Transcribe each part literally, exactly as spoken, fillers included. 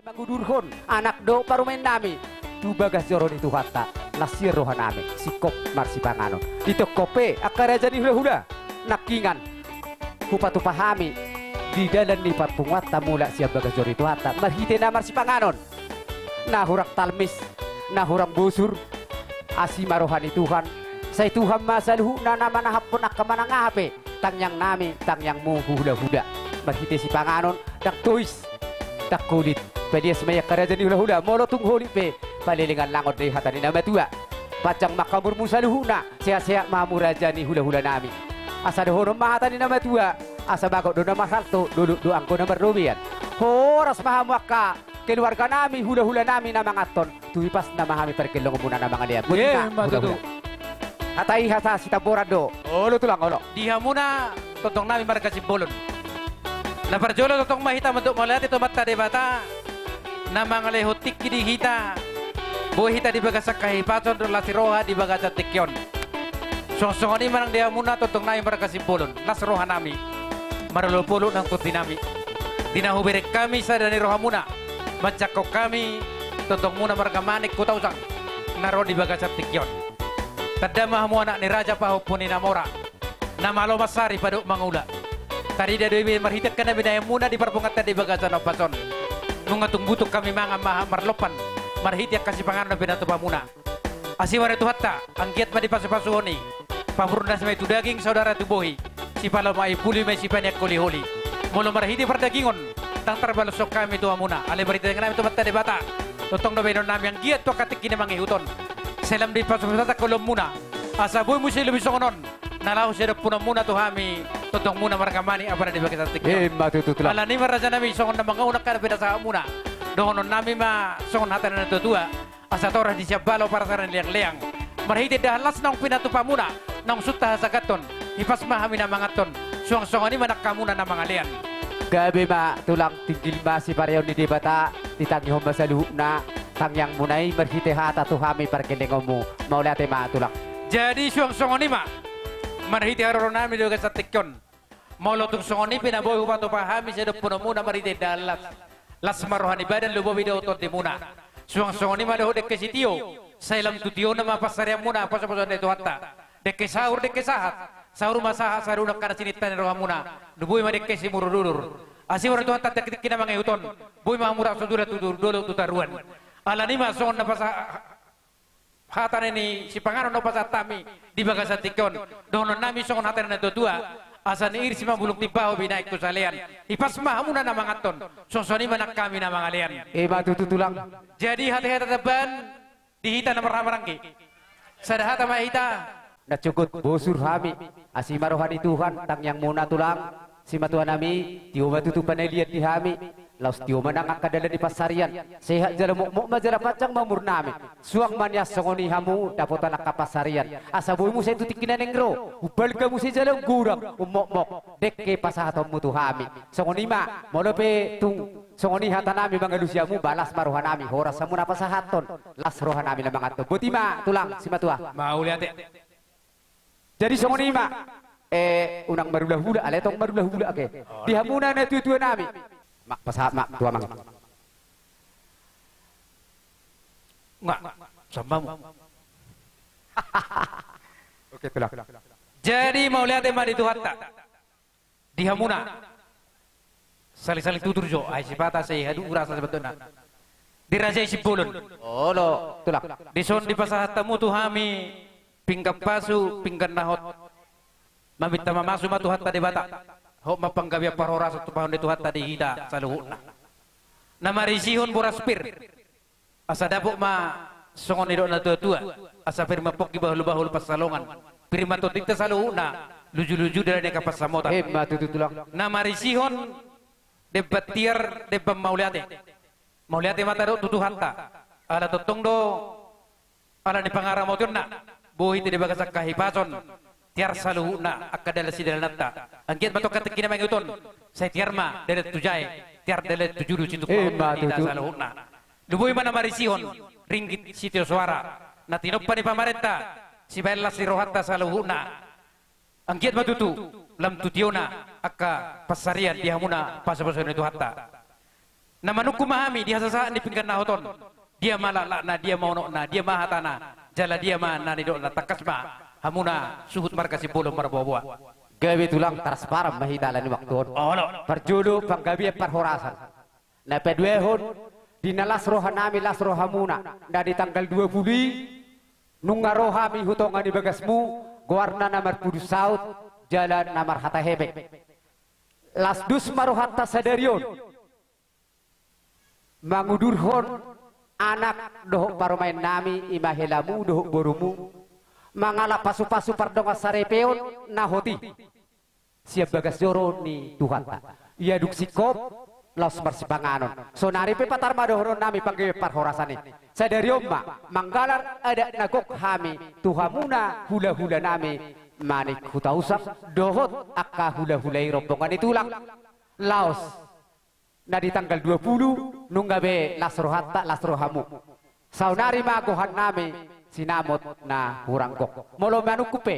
Mangudurhon anak dohot parumaen nami tu bagas joro ni Tuhanta, las sian roha nami singkop marsipanganon. Ditongkop pe angka raja ni hulahula, nangkingan hupatupa hami di dalan ni parpunguanta mulak sian bagas joro ni Tuhanta marhite na marsipanganon, na hurang talmis, na hurang bosur. Asi ma roha ni Tuhan, sai Tuhan ma saluhutna na manahaphon angka manang aha pe tangiang nami, tangiangmu hulahula. Marhite sipanganon, ndang tois, ndang holit. Palias ma i angka raja ni hulahula, molo tung holit pe, palelengan langon do i hata ni na matua. Panjang ma angka umurmu saluhutna, sehat-sehat ma hamu raja ni hulahula nami. Asa dohonon ma hata ni na matua, asa bagot do na marhalto, dolok do anggo na marrobean. Horas ma hamu angka keluarga nami, hulahula nami na manganhon, tu hipasna ma hami pargellongonmuna na mangalean. Boti ma, ima tutu, hulahula. Hata i hata sitamboran do. Olo tulang, olo. Di hamuna tongtong nami marga Simbolon. Na parjolo tongtong ma hita mandok mauliate tu Amanta Debata na mangalehon tingki di hita, boi hita di bagasan hahipason dohot las ni roha di bagasan tingki on. Suang songon i ma nang di hamuna tongtong nami marga Simbolon, las roha nami, marolopolop nang tondi nami. Di na hubereng hami sada ni rohamuna, manjangkon hami tongtongmuna marga Manik Hutausang na ro di bagasan tingki on. Tanda ma hamu anak ni raja pahompu ni na mora, na malo mansari padok mangula. Tarida do i be marhite angka na binahenmuna di parpunguanta di bagasan ombas on. Nunga tung butung hami mangan ma hami marlompan marhite angka sipanganon na pinatupamuna. Asi ma roha ni Tuhanta, anggiat ma dipasupasuhon i. Pamurnas ma i tu daging, saudara tu bohi. Sipalo ma i puli ma i sipanean holiholi. Molo marhite pardagingon, ndang tarbalushon hami tu hamuna. Alai marhite tangiang nami tu Amanta Debata, tongtong do bahenon nami anggiat tu angka tingki na mangihut on, sai lam dipasupasuhon angka ulaonmuna, asa boi muse lobi songon on na laho siadophononmuna tu hami tongtongmuna marga Manik, apala di bagasan tingki on. Ima tutu tulang. Alani i ma raja nami, songon na mangihut angka na pinasahatmuna, dohonon nami ma songon hata ni na tuatua: Asa torop di siambalo parasar ni leangleang. Marhite indahan las naung pinatupamuna, naung sun tahasagathon, hipas ma hami na manganhon. Suang songon i ma nang hamuna na mangalean. Gabe ma tulang, tinggil ma sipareon ni Debata, ditangihon ma saluhutna tangiangmuna i marhite hata tu hami pargellengonmu. Mauliate ma tulang. Jadi suang songon i ma, marhite haroro nami di bagasan tingki on. Molo tung songon i pe na boi hupatupa hami siadophononmuna marhite indahan las, las ma roha ni badan, lumobi dohot tondimuna. Suang songon i ma dohot dengke sitio, sai lam tu tiona ma pansarianmuna, pasupasuon ni Tuhanta. Dengke sahur, dengke sahat, sahur ma sahat, saluhutna angka na sininta ni rohamuna. Lumobi ma dengke simudurudur. Asi ma roha ni Tuhanta tu angka tingki na mangihut on, boi ma hamu rap so dula tu dolok tu toruan. Alani i ma songon na pasa hata ni sipanganon na hupasahat hami di bagasan tingki on, dohonon nami songon hata ni na tuatua: Asa niiris ma bulung timbaho, binahen tu salean. Hipas ma hamuna na manganhon, suang songon i ma nang hami na mangalean. Ima tutu tulang. Jadi hata-hata tambahan di hita na marhahamaranggi. Sada hata ma hita. Na sogot bosur hami. Asi ma roha ni Tuhan, tangiangmuna tulang, simatua nami, tio ma tutu panalian di hami. Laos tio ma nang angka dalan ni pansarian. Sehat jala mokmok ma jala panjang ma umur nami. Suang ma nian songon i hamu dapotan angka pansarian, asa boi muse tu tingki na naeng ro, umbalga muse jala umgodang, ummokmok dengke pasahatonmu tu hami. Songon i ma, molo pe tung songon i hata nami mangalusi hamu, ba las ma roha nami, horas hamu na pasahathon, las roha nami na manganhon. Boti ma tulang, simatua. Mauliate. Jadi songon i ma. Eh, unang marulahula, alai tong marulahula ake. Di hamuna na tuatua nami. Ma, pasahat ma tu amang. Nga, sambamu. Oke, tulang. Jadi mauliate ma di Tuhanta. Di hamuna. Saling-saling tutur jo, ai sipata sai hadu urasa sebetulna. Di raja i Simbolon. Olo, tulang. Dison dipasahat hamu tu hami pinggan pasu, pinggan na hot. Maminta mamasu ma Tuhanta Debata. Hot ma panggabean parhorasan tumpahon ni Tuhanta di hita saluhutna. Na marisihon boras pir. Asa dapot ma songon nidok na tuatua, asa pir ma pongki bahulbahul pansalongan, pir ma tondinta saluhutna, lujuluju dalan ni angka pansamotan. Ima tutu tulang. Na marisihon demban tiar, demban mauliate. Mauliate ma tadok tu Tuhanta. Ala tongtong do, ala ni pangaramotionna, boi hita di bagasan hahipason, tiar saluhutna angka dalan sidalananta. Anggiat ma tu angka tingki na mangihut on, sai tiar ma dalan tu jae, tiar dalan tu julu, situtu. Ima tutu. Saluhutna. Lumobi ma na marisihon ringgit sitio soara na tinompa ni pamarenta, sibaen las ni rohanta saluhutna. Anggiat ma tutu lam tu tiona angka pansarian di hamuna pasupasuon ni Tuhanta. Na manungkun ma hami di hasasahat ni pinggan na hot on. Dia ma laklakna, dia ma unokna, dia ma hatana, jala dia ma na nidokna, tangkas ma hamuna suhut marga Simbolon marboaboa. Gabe tulang, transparan ma hita ala ni waktu on. Olo. Parjolo panggabean parhorasan. Na paduahon, di na las rohanami las rohamuna, na di tanggal dua pulu i, nunga ro hami hu tonga ni bagasmu, goarna na marpudun saut, jala na marhata hepeng. Las dos ma rohanta sadari on. Mangudurhon anak dohot parumaennami, i ma helamu dohot borumu, mangalap pasupasu pardongan saripeon na hot i. Sian bagas joro ni Tuhanta. Ia dung singkop, laos marsipanganon. Sonari pe patar ma dohononnami panggabean parhorasan i. Sadari on ma, manggalar adat na gok hami, tu hamuna hulahulanami, Manik Hutausang, dohot angka hulahula i rombongan ni tulang. Laos, na di tanggal dua pulu, nunga be las rohanta, las rohamu. Saonari ma gohannami, sinamot na hurang gok. Molo manungkun pe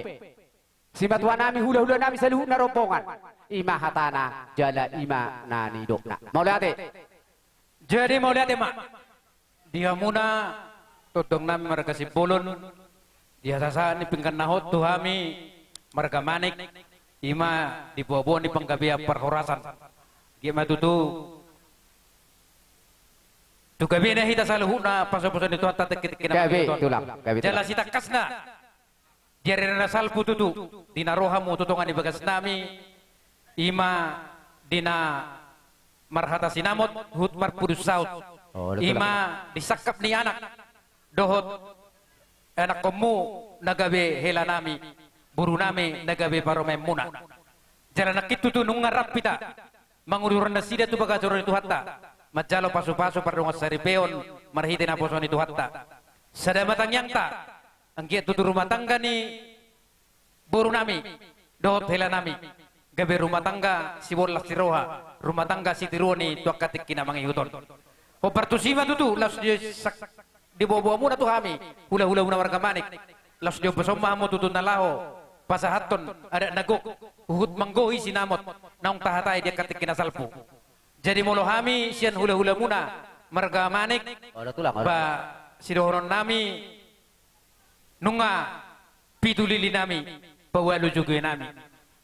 simatuanami, hulahulanami saluhutna rombongan. I ma hatana, jala i ma na nidokna. Mauliate. Jadi mauliate ma. Di hamuna, tondangnami marga Simbolon, di hasasahat ni pinggan na hot tu hami, marga Manik, i ma di boaboa ni panggabean parhorasan. Giat ma tutu, tu gabena hita saluhutna, pasupasu ni Tuhanta tingki, tingki na mangihut on. Gabe, tulang, gabe, tulang. Jala sitangkasna. Di ari na salpu tutu, di na ro hamu tu tonga ni bagasnami, i ma di na marhata sinamot, huhut marpudun saut. Oh, i ma di sangkap ni anak, dohot anakkonmu na gabe helanami, borunami na gabe parumaenmuna. Jala nangkin tutu nunga rap hita. Mangudurhon nasida tu bagas joro ni Tuhanta, manjalo pasupasu pardongan saripeon marhite naposo ni Tuhanta. Sada ma tangiangta, anggiat tutu rumah tangga ni borunami dohot helanami gabe rumah tangga siboan las ni roha, rumah tangga sitiruon i tu angka tingki na mangihut on. Hombar tusi ma tutu, laos di sak-, di boaboamuna tu hami, hulahulamuna marga Manik. Laos diombason ma hamu tutu na laho pasahathon adat na gok, huhut manggohi sinamot naung tahatai di angka tingki na salpu. Jadi molo hami sian hulahulamuna marga Manik, olo, tulang, olo, ba sidohononnami, nunga pitu lilinami, paualu jugenami.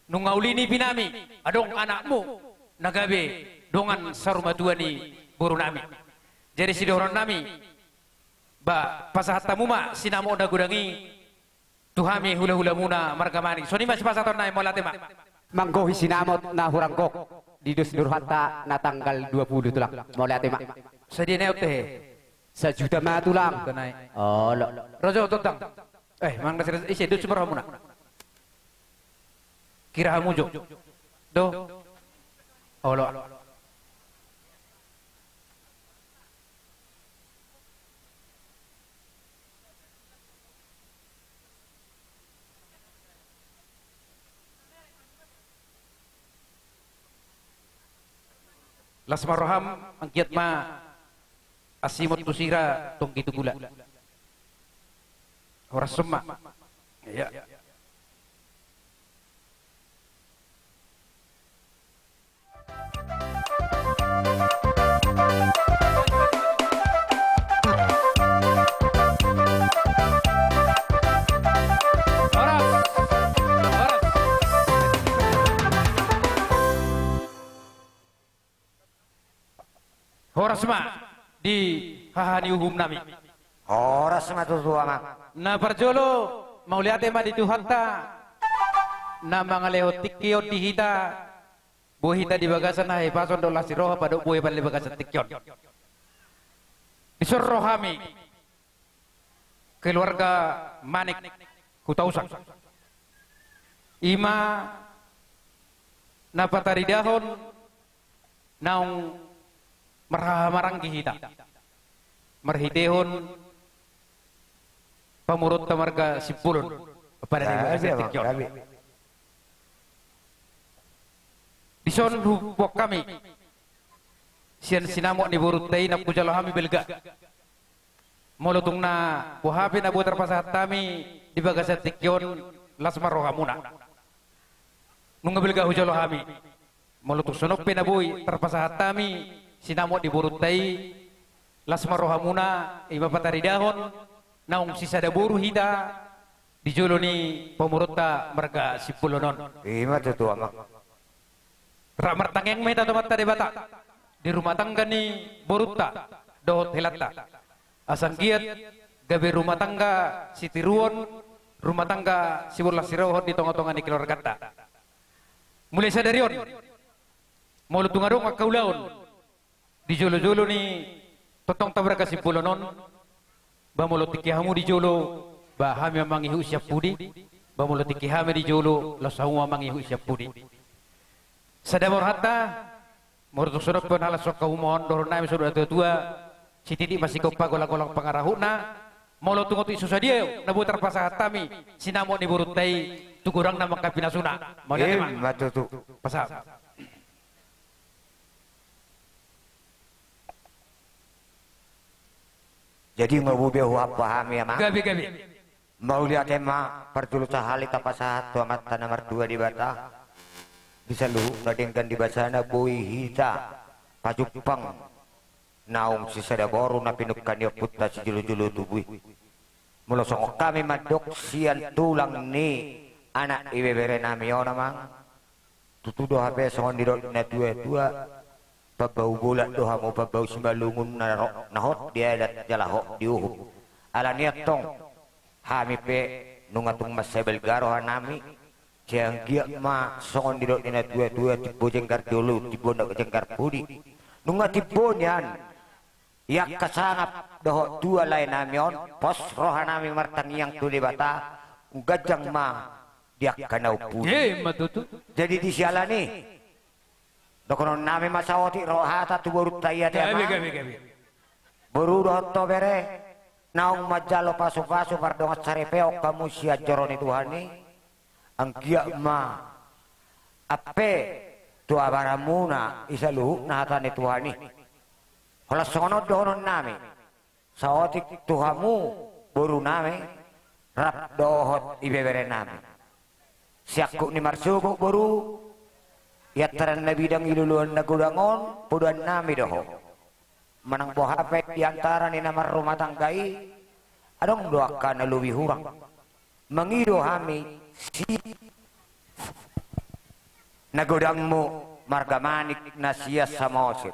Nunga uli nipinami, adong anakmu na gabe dongan sarumatua ni borunami. Jadi sidohononnami, ba pasahat hamu ma sinamot na godang i tu hami hulahulamuna marga Manik. Songon i ma sipasahatonnami, mauliate ma. Manggohi sinamot na hurang gok di dos ni rohanta na tanggal dua pulu, tulang. Mauliate ma. Sadia nai on tehe? Sajuta ma, tulang. Sajuta nai. Olo. Ro jo, tondang. Eh, manang na sira ise dos ni rohamuna. Kira hamu jo. Do. Olo. Las ma roham, anggiat ma asi ma tu sira tonggi tu gula. Horas ma. Iya. Horas. Horas. Horas ma di haha ni uhum nami. Horas ma tutu, amang. Na parjolo, mauliate ma di Tuhanta na mangalehon tingki on di hita, boi hita di bagasan hahipason dohot las ni roha, padok boi hita di bagasan tingki on. Dison ro hami, keluarga Manik Hutausang. I ma na pataridahon naung marhahamaranggi hita marhitehon pamoruonta marga Simbolon pada di bagasan tingki on. Dison huboan hami sian sinamot ni borunta i, naung hujalo hami balga. Molo tung na boha pe na boi tarpasahat hami di bagasan tingki on, las ma rohamuna. Nunga balga hujalo hami. Molo tung songon on pe na boi tarpasahat hami sinamot ni borunta i, las ma rohamuna, i ma pataridahon, naung sisada boru hita, di jolo ni pamoruonta marga Simbolon on. I ma tutu, Amang. Rap martangiang ma hita tu Amanta Debata, di rumah tangga ni borunta, dohot helanta. Asa anggiat, gabe rumah tangga sitiruon, rumah tangga sibolas sirohon di tonga-tonga ni keluarganta. Mulai sadari on, molo tung adong angka ulaon, di jolo-jolo ni tongtongta marga Simbolon on, ba molo tingki hamu di jolo, ba hami ma mangihut sian pudi, ba molo tingki hami di jolo, laos hamu ma mangihut sian pudi. Sada ma rohanta, molo tung so adong pe on halas so angka humohon dohonon nami songon na tua-tua, sititi ma sigompa, golang-golang pangarahutna, molo tung otik so sadia na boi tarpasahat hami sinamot ni borunta i tu godangna mangkapi nasuna. Mauliate ma. I ma tutu. Pasahat. Jadi nga boi be huampa hami, Amang. Gabe, gabe. Mauliate ma parjolo sahali tapasahat tu Amanta na martua Debata. Di saluhutna denggan di basana boi hita pajumpang naung sisada boru na pinungka ni ompunta sijolo-jolo tubu i. Molo songon hami mandok sian tulang ni anak ibebere nami on, Amang. Tutu do hape songon nidok ni na tua-tua, pambau bolak do hamu, pambau simalungun na ro-, na hot di adat jala hot di uhum. Alani antong, hami pe nunga tung mansai balga roha nami, sai anggiat ma songon nidok ni na tua-tua, timbo jenggar jolo, timbo na jenggar pudi. Nunga timbo nian, i angka sangap dohot tua lae nami on, pos roha nami martangiang tu Debata, ganjang ma di angka na umpudi. I ma tutu. Jadi di siala ni i, dohonon nami ma saotik ro hata tu borunta i, ate, Amang. Gabe, gabe, gabe. Boru dohot ho bere, naung manjalo pasu-pasu pardongan saripeon hamu sian joro ni Tuhan i, anggiat ma ampe tu abaramuna i saluhutna hata ni Tuhan i. Holan songon on dohonon nami. Saotik tu hamu, boru nami, rap dohot ibebere nami. Siangkup ni marsogot boru, i antaran na bidang i loloan na godang on, podoan nami do ho. Manang boha pe di antara ni na marrumah tangga i, adong do angka na lobi hurang. Mangido hami si na godangmu marga Manik na sian Samosir.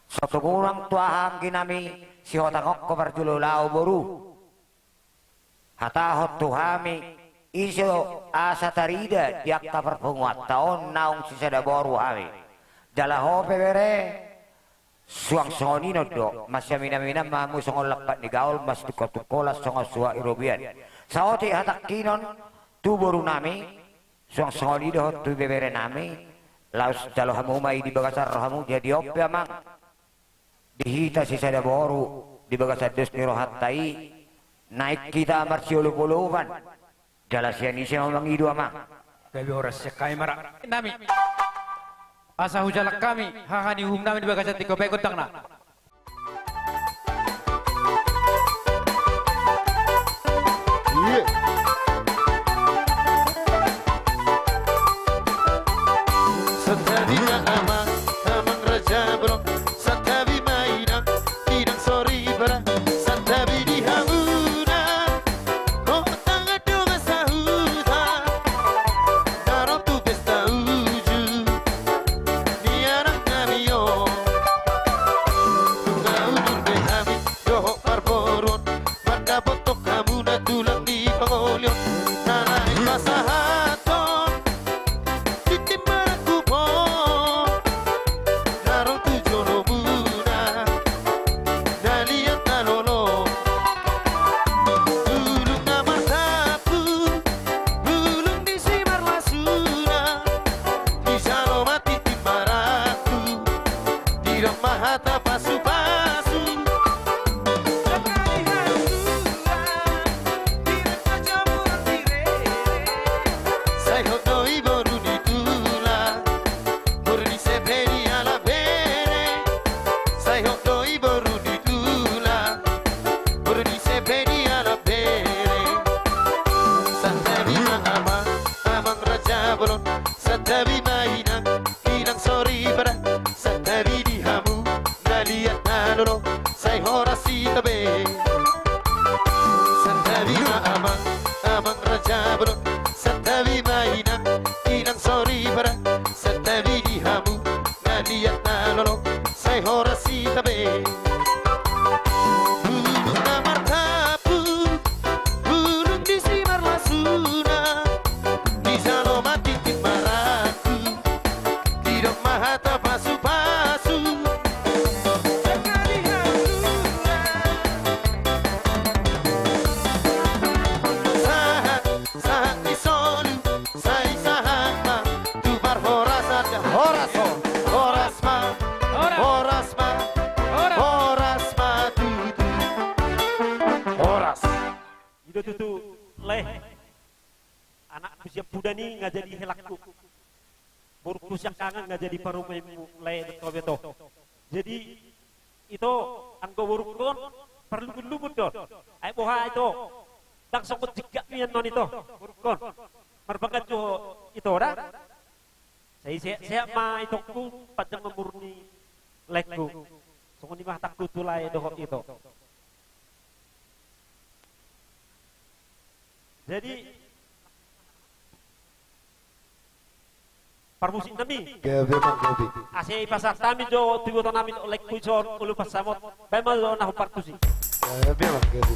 So tung unang tu aha anggi nami sihotanghon ho parjolo laho boru. Hatahon tu hami, ise do asa tarida di angka parpunguanta on naung sisada boru hami. Jala ho pe bere, suang songon i non do, masiaminaminan ma hamu songon lampak ni gaol, masitungkoltungkolan songon suhat ni robean. Saotik hatangkinon tu boru nami, suang songon i dohot tu ibebere nami, laos jalo hamu ma i di bagasan rohamu, jadi on pe, Amang, di hita sisada boru di bagasan dos ni rohanta i, naeng hita marsiolopolopan. Jala sian ise ma mangido, Amang? Gabe horas sian hami ma ra nami. Asa hujalang hami haha ni uhum nami di bagasan tingki on, baen gondangna. Iya. Santabi ma amang, amang raja bolon. Santabi ma inang, inang soripada. Santabi di hamuna, hot angka dongan sahuta, na ro tu pesta uju ni anak nami on. Horas hita be. Santabi ma amang, amang raja bolon. Santabi ma inang, inang soripada. Santabi di hamu na liat na lolo. Sai horas hita be. Bulung na martapu, bulung disi marlasuna. Dijalo ma tingki marangkup. Didok ma hata pasupasu. Sahat, sahat ni solu, sai sahat ma tu parhorasan. Horas ho. Horas ma. Horas. Horas ma. Horas. Horas ma tutu. Horas. I do tutu lae. Anakku siampudan i nga jadi helangku. Borungku siangkangan nga jadi parumaenmu lae dohot ho Beto. Jadi ito, anggo borungkon parlungunlungun do. Ai boha ito? Ndang songon jingkatmi annon ito, borungkon. Marpanganju ho ito da. Sai sehat-sehat ma itongku, panjang ma umur ni laengku. Songon i ma hatangku tu lae dohot ito. Jadi parmusik nami. Gabe ma gabe. Ase ipasahat hami jo tu iboto nami laengku ison, olo pansamot. Baen ma jo na hombar tusi. Gabe ma gabe.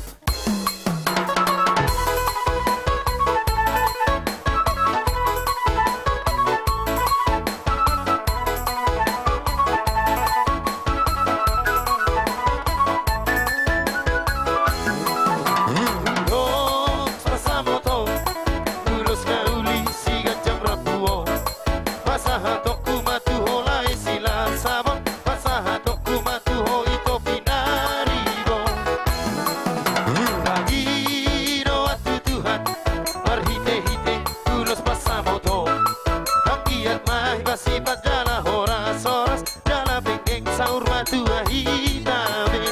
Ulos pansamot on, ulos na uli siganjang rambu on. Pasahatonku ma tu ho lae Silasabon, pasahatonku ma tu ho ito Pinaribot. Tagi do ahu tu Tuhan marhitehite ulos pansamot on. Anggiat ma hibasipat jala horashoras, jala penggeng saur matua hita be.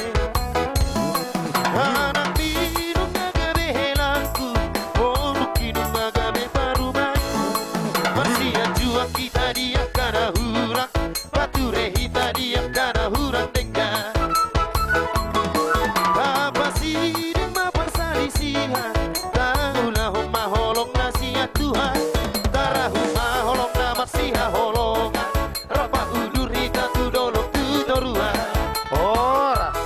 Anak ni nunga gabe helangku, boru ni nunga gabe parumaenku. Marsianjuan hita di angka na hurang, pature hita di angka na hurang denggan. Tapasiding ma parsalisihan, taulahon ma holong na sian Tuhan. Tarahum ma holong na marsihaholongan, rap ma udur hita tu dolok tu toruan. Horas.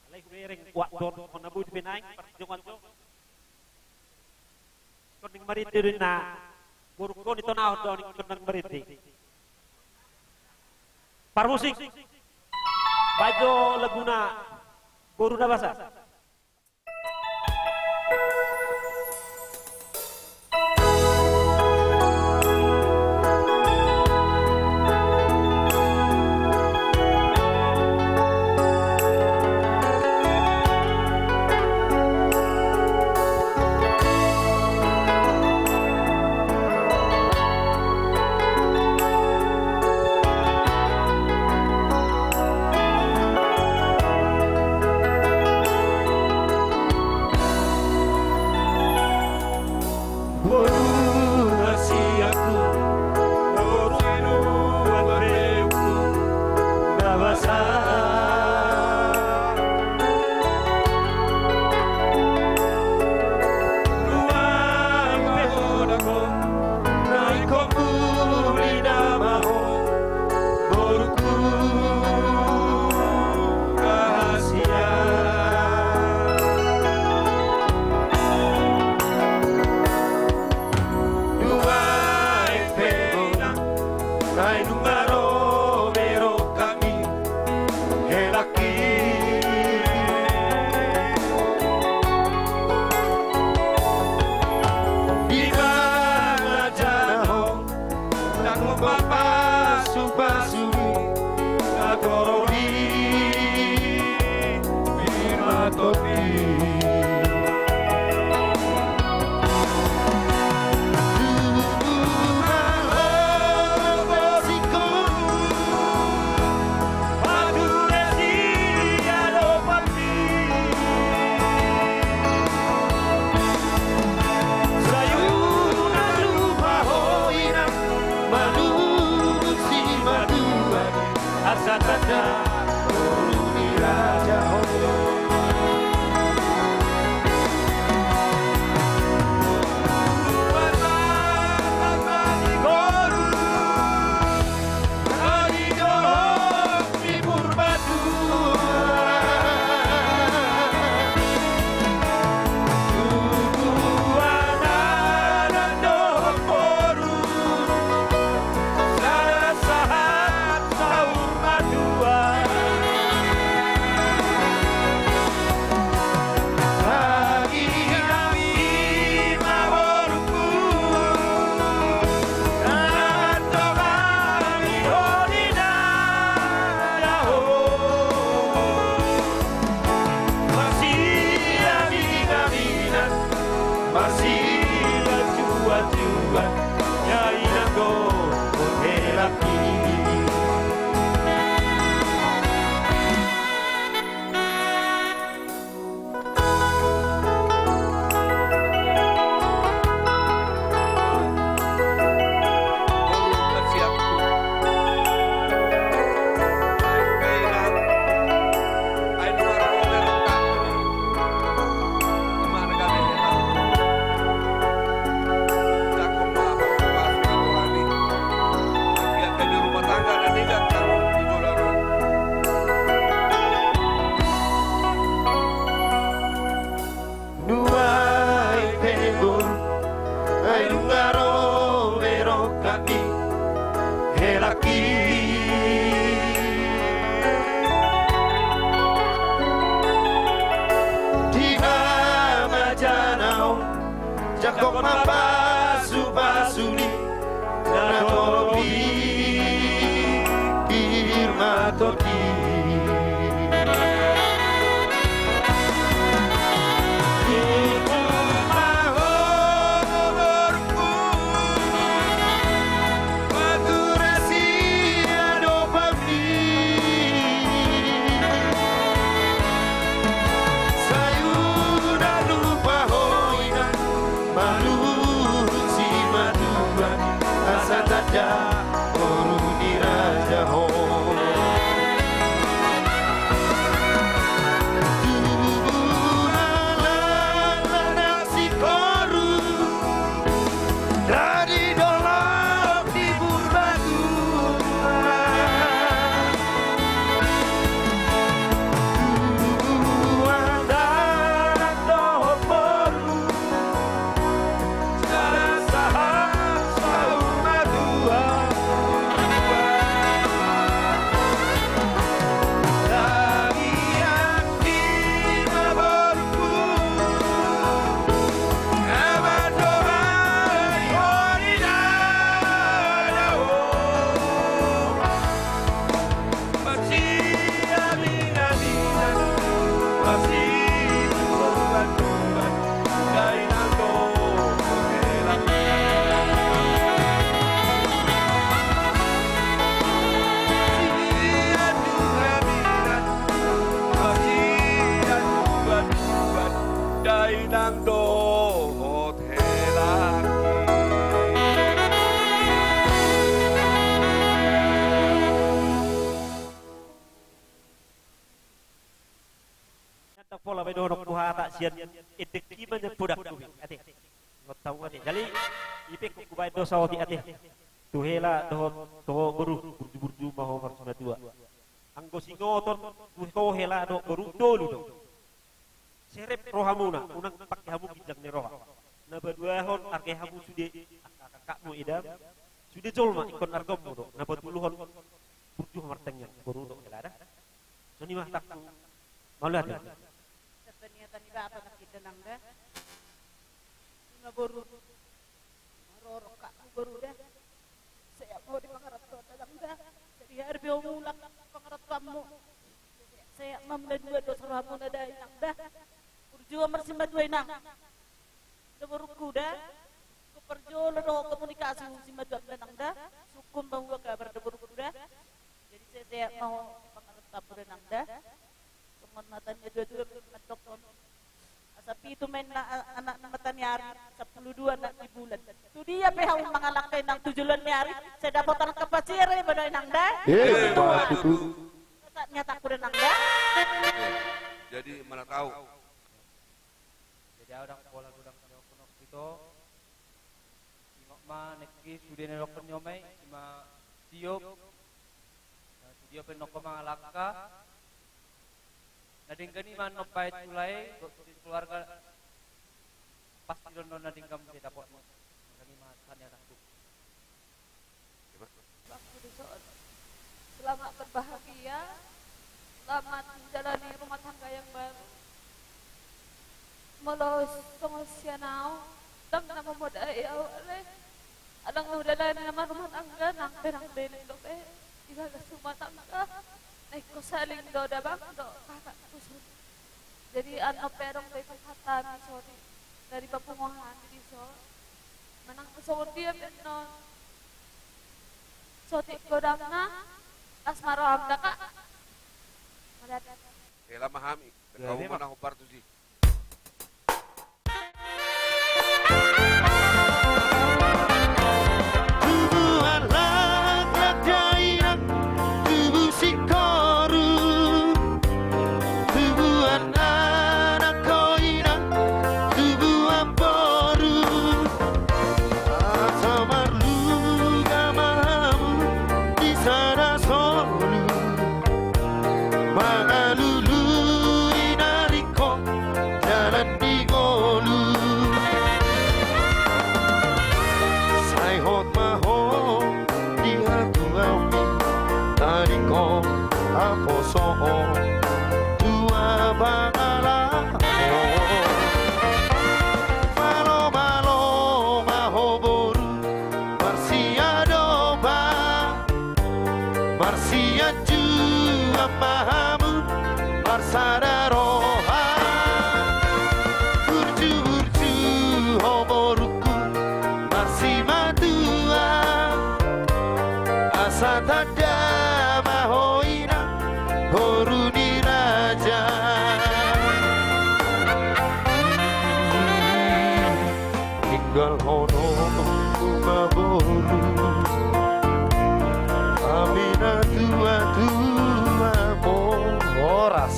Alai hubereng uak don hona budi pe naeng parjongan jo. Ingkon naeng marende do inna, borungkon i tonahon do, ingkon naeng marende. Parmusik. Baen jo laguna Boru na Basa. Boru na siaku, boru na basa. Nuaeng pe ho, naeng ho, naeng ho muli nama ho. Boruku rahasia. Nuaeng pe inang, naeng nunga ro be rohami, helangki. Di mana jala ho, ndang mapasupasu, na torop i, i ma torop i. Tubu ma ho, bosingku. Pature siadopanmi. Sai unang lupa ho inang, malungun si ma Nuaeng pe boru, ai nunga ro be rongkapmi, helangki. Di hamajana on, jangkon ma pasupasu ni na torop i, pir ma torop i. Tutu ma ho borungku, pature siadopanmi. Sai unang lupa ho inang, maluhut simatua, asa tanda boru ni raja ho. Tubu ma lala na singkoru, radi dolok di Purbatua. Tubuan dalan dohot boru, sahat sahat saur matua. Lagi anggi ma borungku, na mandongani ho di dada on. Dainang dohot helangki. Ndang pola be dohononku hata sian endengki ma nian podangku be ate. Ngot tau ate. Jadi i pe ingkon hubaen do saotik ate. Tu hela dohot tu ho boru, burju-burju ma ho marsimatua. Anggo singoton tu ho hela dohot boru, tolu do. Serep rohamuna, unang pangke hamu ginjang ni roha. Na paduahon, arge hamu sude angka-angka kakakmu, edam, sude jolma ingkon argaonmu do. Na patoluhon, burju ho martangiang, boru dohot hela da. Songon i ma hatangku. Mauliate. Sian paniatan ni bapa nangkin da nang da. Ima boru. Ima ro rongkapmu boru da. Sehat ma ho di pangarantoan da nang da. Jadi ari pe ho mulak pangarantoanmu. Sehat ma muna dua dohot rohamuna da inang da. Burju ho marsimatua inang. Da borungku da. Ingkon parjolo do komunikasi simatua da nang da. Sungkun ma hua kabar da borungku da. Jadi sehat ma ho di pangarantoanmu da nang da. Songon hata ni natuatua mandokkon. Asa pitu ma inna a-, anak ni mataniari, sampulu dua anak ni bulan. Tu dia pe hamu mangalangka inang tu joloan ni ari, sai dapotan angka pasier iba do inang da. Iya, itu. Nyata aku dan angga. Oke. Jadi mana tahu. Jadi au dang pola godang siop nong ito. Ingot ma nengki sude na dokkon ni omai ima siop. Na sude pe nongko mangalangka. Na denggan i ma nong paet sulai, keluarga pasti dondon na denggan muse dapotmu. Denggan i ma sania taktu. Selamat berbahagia, selamat menjalani rumah tangga yang baru. Molo songon sian au, dang na mamodai au ale. Adong udalani nama rumah tangga nang pe nang bening dope. Digagas rumah tangga. Na ingkon saling do damang do kakak tusun. Jadi annon pe adong do ikan hata ni sori dari papunguan di so. Manang songon dia pe non. Sotik godangna. Las ma roham da kak. Mauliate. Hela ma hami. Jadi, kamu mana hopar tusi. Tubuan laklak dainang, tubu singkoru, tubuan anak ho inang, tubuan boru. Asa marluga ma hamu di sada solu, mangalului na ringkot dalan di ngolu. Sai hot ma ho di hatuaon i, na ringkot haposoon tua pangalaho. Malo-malo ma ho boru, marsiadopan, marsianjuan ma hamu, marsada roha. Burju-burju ho borungku, marsimatua, asa tanda ma ho inang, boru ni raja. Tinggalhononku ma boru, hami na tua-tua po. Horas.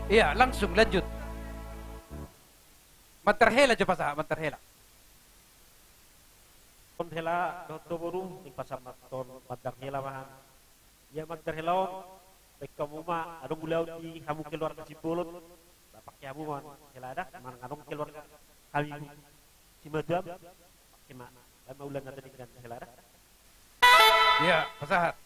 Iya, langsung lanjut. Mantar hela jo pasahat, mantar hela. On hela dohot do boru, ning pasahat ma on mantar hela ma hami. Ia mantar hela on, baen hamu ma, adong ulaon di hamu keluarga Simbolon, pake hamu ma hela da, manang adong keluarga hami Simatuam, pake ma, baen ma ulaon na tadi dengan hela da. Ia, pasahat.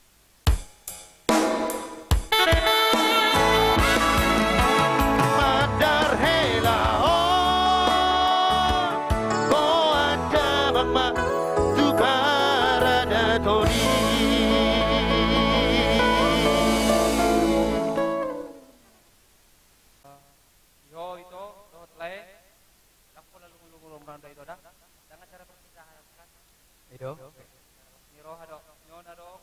Mandar hela on, boan damang ma tu paradaton i. Di ho ito dohot lae, ndang pola lungu-lungu ro muranda ito da. Ndang acara perpisahan kan? Ido. Ni roha do, ni ona do.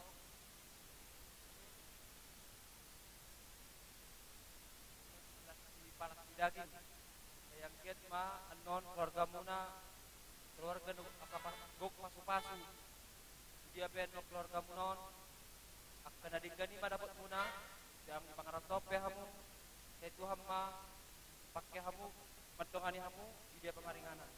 Las ni palas ni daging. Sai anggiat ma annon keluargamuna, keluarga nu angka pas-, gok pasu-pasu. Dia pe annon keluargamuna on, angka na denggan i ma dapotmuna, jam pangarantoan pe hamu, sai Tuhan ma pake hamu, mandongani hamu, di dia pamaringanan.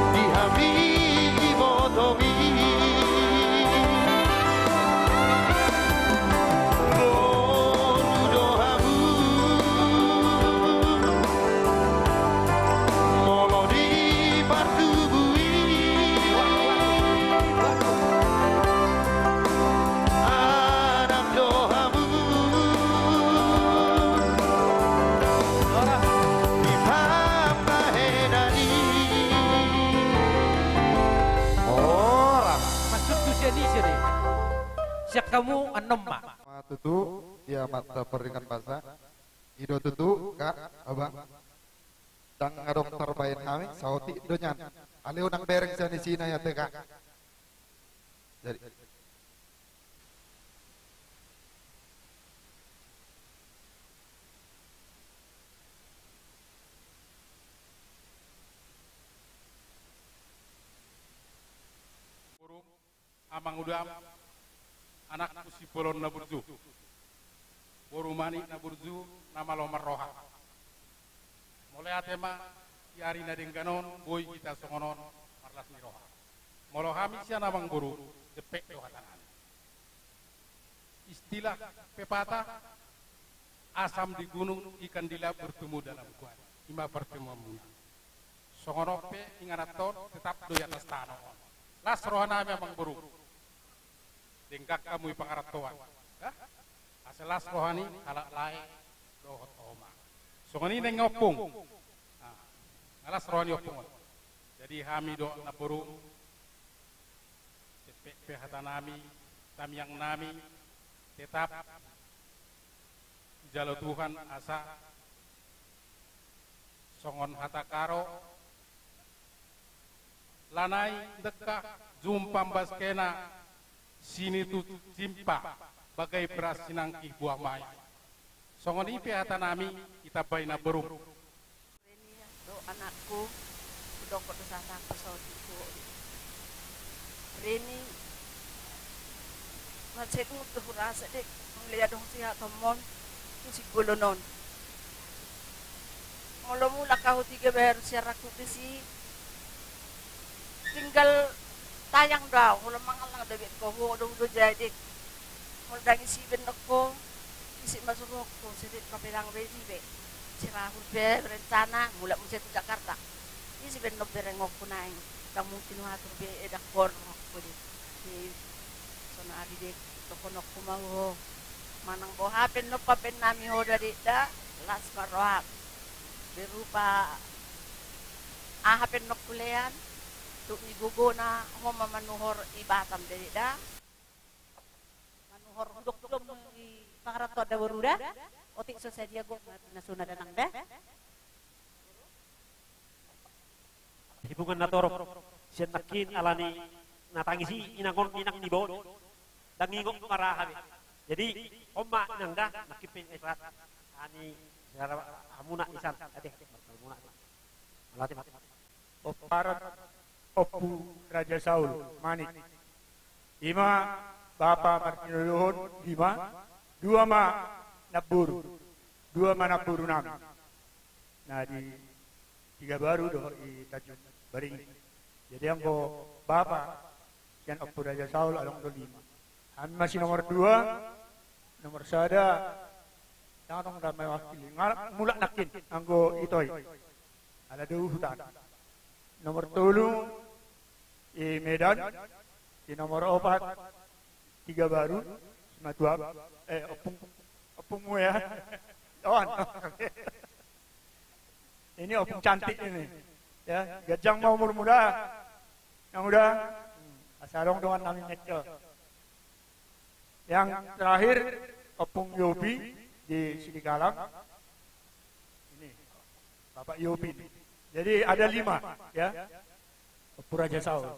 Di hami ibotomi, boru do hamu. Molo di partubu i, anak do hamu. Di pambahenan i. Horas. Maksudku sian ise do i? Sian hamu annon ma. Tutu, ia mata peringat basa. I do tutu, Kak, Abang. Ndang adong tarbaen hami, saotik do nian. Alai unang bereng sian isina i ate, Kak. Jadi. Amang Udam, anakku Simbolon na burju, boru Manik na burju, na malo marroha. Mauliate ma di ari na denggan on, boi hita songon on marlas ni roha. Molo hami sian amang boru, depek do hatanami. Istilah pepatah, asam di gunung, ikan di laut bertemu dalam kuali. I ma partemuanmuna. Songon on pe inganan on tetap do i atas tano on. Las rohanami amang boru. Denggan hamu i pangarantoan. Asa las roha ni halak lae dohot oma. Songon i nang ompung. Nga las roha ni ompung on. Jadi hami do na boru, depek pe hatanami, tangiangnami, tetap dijalo Tuhan asa songon hata Karo, lanai ndengkah jumpang baskena sinitut jimpa bagai beras sinangkih buah mai. Songon i pe hatanami, ditambai na borum. Reni do anakku, hudok do sahat angka saotik tu. Reni, mansai lungun do hurasa dek, mulai adong sihatomon tu Simbolon on. Molo mulak ahu Tiga Baru sian rangkup disi, tinggal tayang do ahu, holan mangallang do be ho, ho do, ho do jadi. Molo ndang isi bennokko, isi ma suruhonku, sirip kapelang be isi be. Si Rahul pe berencana mulak muse tu Jakarta. Isi bennok berengonku naeng, ndang mungkin huatur be, eh, ndang horong ho di. Di sonari de, dohononku ma ho. Manang boha pe nangkin bennami ho do dek da, las ma roham. Berupa aha pe nangkin hulean, tuk ni gogona ho ma manuhor i Batam do dek da. Manuhor hudok do i pangarantoan da boru da. Otik so sadia gok na suna da nang da. Hibungan na torop sian nangkin alani na tangis i inang on, inang ni baon. Ndang ingot ma ra hape. Jadi on ma inang da, nangkin pe inang ipat. Ani saudara hamuna isan ate, martalmuna ate. Mauliate ma. Pomparan Ompu Raja Saul, Manik. I ma bapa martinodohon, lima, dua ma namboru, dua ma namborunami. Na di Tiga Baru dohot i Tanjung Baring. Jadi anggo bapa sian Ompu Raja Saul adong do lima. Hami ma si nomor dua, nomor sada, ndang adong da mewakili. Nga mulak nangkin anggo ito i. Ala do huta. Nomor tolu i Medan, di nomor opat Tiga Baru, simatua, eh, ompung, ompungmu ya. On. Ini ompung cantik ini. Ya, ganjang ma umurmu da. Yang udah, hmm, asa adong dongannami ngeco. Yang terakhir, Ompung Yopi di Sidikalang. Ini, Bapak Yopi. Jadi ada lima, ya. Ompu Raja Saul.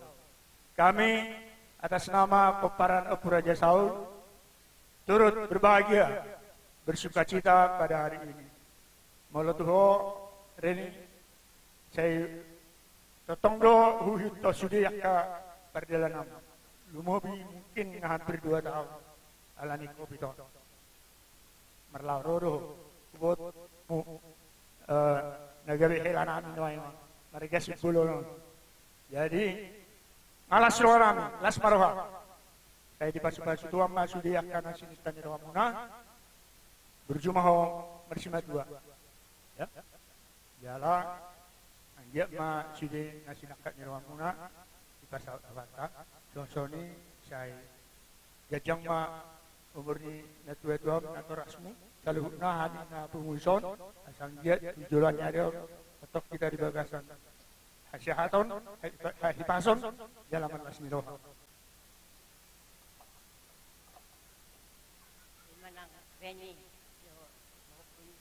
Kami atas nama Pomparan Ompu Raja Saul turut berbahagia, bersukacita pada hari ini. Molo tu ho, Reni, sai tongtong do huhut ho sude angka pardalananmu. Lumobi mungkin hampir dua tahun alani covid on. Marlaho ro do ho, huboto mu, eh, na gabe helanami nuaeng on, marga Simbolon on. Jadi, nga las rohanami, las ma roha. Sai dipasupasu Tuhan ma sude angka na sininta ni rohamuna. Burju ma ho marsimatua. Ya. Jala anggiat ma sude na sinangkap ni rohamuna dipasaut Tuhanta. Songon i sai ganjang ma umur ni natuatuam, natorasmu, saluhutna hami na pungu dison, asa anggiat di joloan ni ari on tongtong hita di bagasan hasehaton, ha-, hahipason, jala marlas ni roha. Ima nang Reni, jo, jo,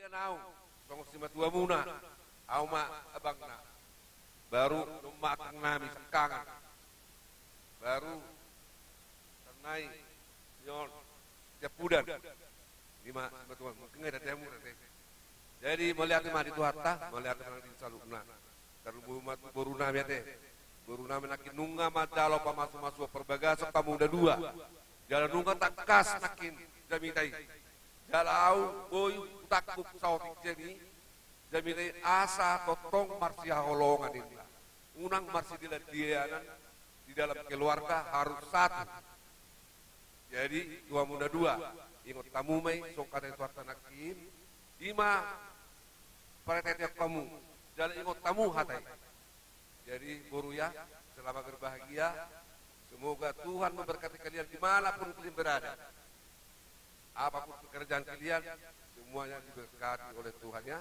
Dia naung songon simatuamuna, au ma abangna. Baru nunga angkang nami sangkangan. Baru tanai nion tiap bulan. Ima simatuam, mungkin ngai dati amu dati. Jadi mauliate ma di Tuhanta, mauliate ma di saluhutna. Tarlumobi ma tu boru nami ate. Boru nami nangkin nunga manjalo pamasumasuon parbagason hamu na dua. Jala nunga tangkas nangkin jamita i. Jala au boi hutangkup saotik sian i. Jamita i asa tongtong marsihaholongan inna. Unang marsidilandianan di dalam keluarga harus satu. Jadi tu hamu na dua, ingot hamu ma i songon hata ni Tuhanta nangkin. Ima parhitean hamu, jala ingot hamu hata i. Jadi boru ya, selamat berbahagia. Semoga Tuhan memberkati kalian dimanapun kalian berada. Apapun pekerjaan kalian, semuanya diberkati oleh Tuhan ya.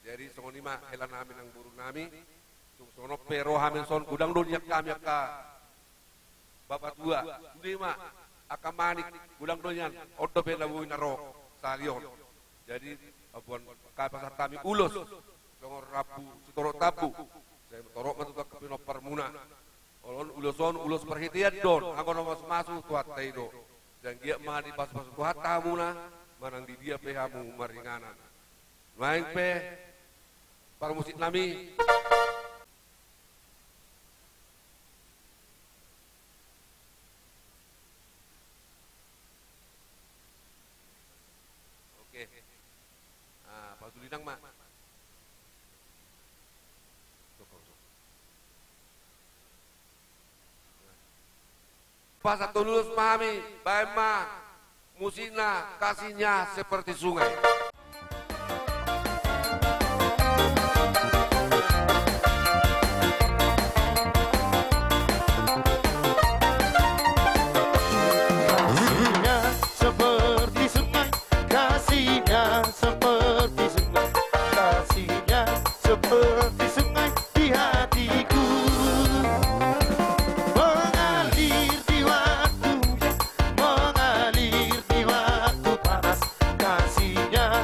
Jadi songon i ma hela nami nang boru nami. Tung songon on pe ro hami son, godang do nian hami angka bapatua, sude ma angka manik, godang do nian on dope na boi na ro sahali on. Jadi ampuan angka pasahat hami ulos songon rambu sitorop tambu. Sai torop ma tutu angka pinomparmuna. Olo on ulos on ulos parhitean do on, anggo na mamasu-masu Tuhanta i do. Jala anggiat ma dipasupasu Tuhanta hamuna manang di dia pe hamu maringanan. Nuaeng pe parmusik nami. Oke. Ah, patulinang ma. Pasahat ulos ma hami, baen ma musikna Kasihnya Seperti Sungai. Kasihnya seperti sungai, kasihnya seperti sungai, kasihnya seperti sungai di hatiku. Mengalir di waktu hujan, mengalir di waktu panas, kasihnya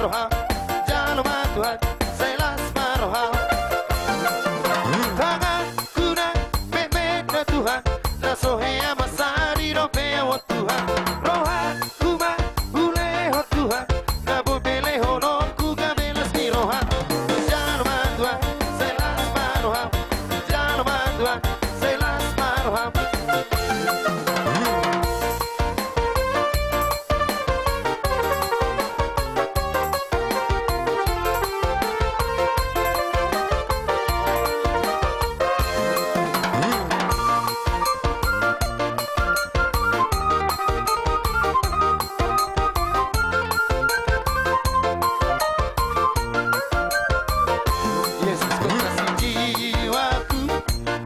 Roham, jalo ma Tuhan, sai las ma roham. Tanganku na metmet do Tuhan, na so hea mansari dope ahu on Tuhan. Rohangku ma hulehon Tuhan, na boi pelehononku gabe las ni roham. Jalo ma Tuhan, sai las ma roham. Jalo ma Tuhan, sai las ma roham. Yesus kekasih jiwaku,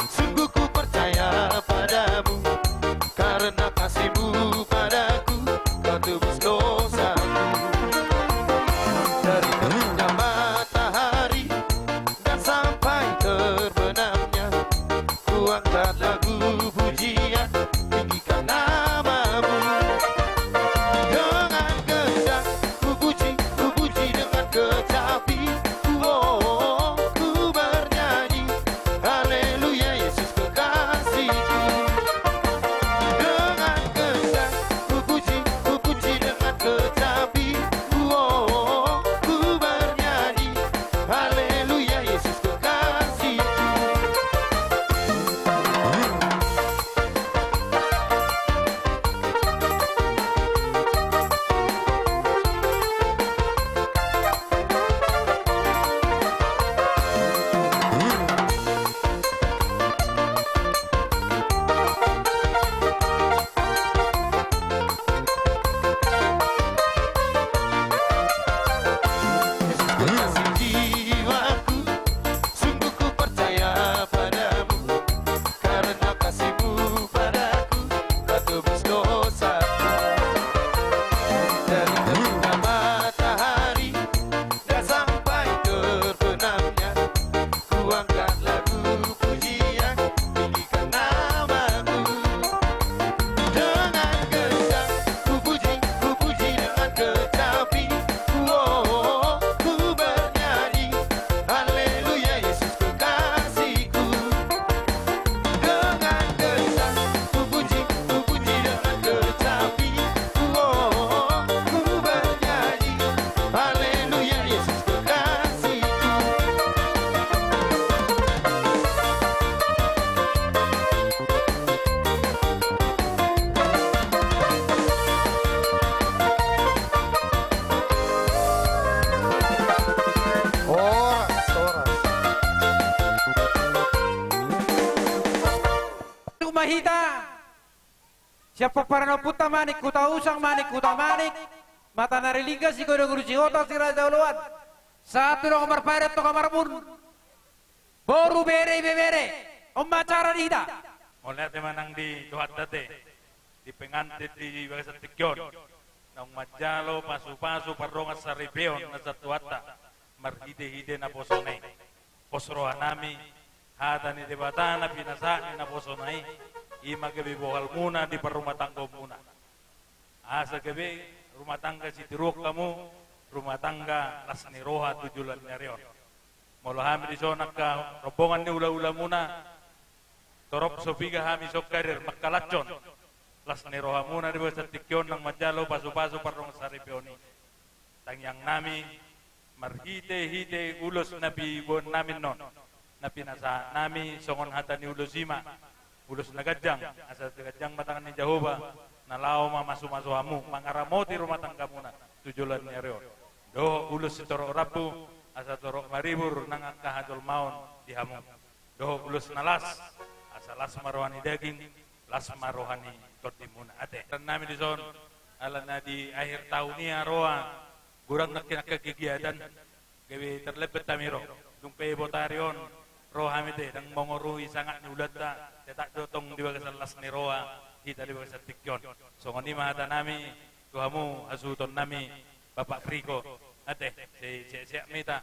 sungguh ku percaya padamu, karena kasih-Mu padaku, Kau tebus dosaku. Dari terbitnya matahari dan sampai terbenamnya, ku angkat lagu pujian, tinggikan nama-Mu. Dengan gendang ku puji, ku puji dengan kecapi, oh, ku bernyanyi, haleluya, Yesus kekasihku. Dengan gendang ku puji, ku puji dengan kecapi, oh, ku bernyanyi, haleluya, Yesus kekasihku. Yesus kekasih jiwaku, sungguh ku percaya padamu, karena kasih-Mu padaku, Kau tebus dosaku. Dari terbitnya matahari dan sampai terbenamnya, ku angkat lagu pujian, tinggikan nama-Mu. Dengan gendang ku puji, ku puji dengan kecapi, oh, ku bernyanyi, haleluya, Yesus kekasihku. Dengan gendang ku puji, ku puji dengan kecapi, oh, ku bernyanyi, haleluya, Yesus kekasihku. Horas, horas. Uma hita. Siap pomparan ni ompunta Manik, Hutausang, Manik, Hutamanik, Matanari Lingga, Sigodang Ulu, Sihotang, Siraja Oloan. Sahat tu dongan marpadan, Toga Marbun. Boru, bere, ibebere. On ma acara di hita. Mauliate ma nang di Tuhanta ate, di pengantin di bagasan tingki on, naung manjalo pasupasu pardongan saripeon na sian Tuhanta marhitehite naposona i. Pos rohanami, hata ni Debata na pinasahat ni naposona i, i ma gabe bohalmuna di parrumatanggaonmuna. Asa gabe rumah tangga sitiruon hamu, rumah tangga las ni roha tu joloan ni ari on. Molo hami dison angka rombongan ni hulahulamuna, torop so piga hami dison hadir mangkalashon las ni rohamuna di bagasan tingki on naung manjalo pasupasu pardongan saripeon i. Tangiangnami, marhitehite ulos na piboannami annon, na pinasahatnami songon hata ni ulos i ma, ulos na ganjang, asa ganjang ma tangan ni Jahowa, na laho mamasumasu hamu, mangaramoti rumah tanggamuna tu joloan ni ari on. Dohot ulos sitorop rambu, asa torop maribur nang angka hajolmaon di hamu. Dohot ulos na las, asa las ma roha ni daging, las ma roha ni tondimuna ate. Nami dison, alana di akhir tahun i, roa, godang nangkin angka kegiatan, gabe terlambat hami ro. Dung pe botari on ro hami ate, ndang mangorui sangap ni ulaonta, tetap do tong di bagasan las ni roha hita di bagasan tingki on. Songon i ma hatanami tu hamu hasuhutonnami, Bapak Friko, ate, sai sehat-sehat ma hita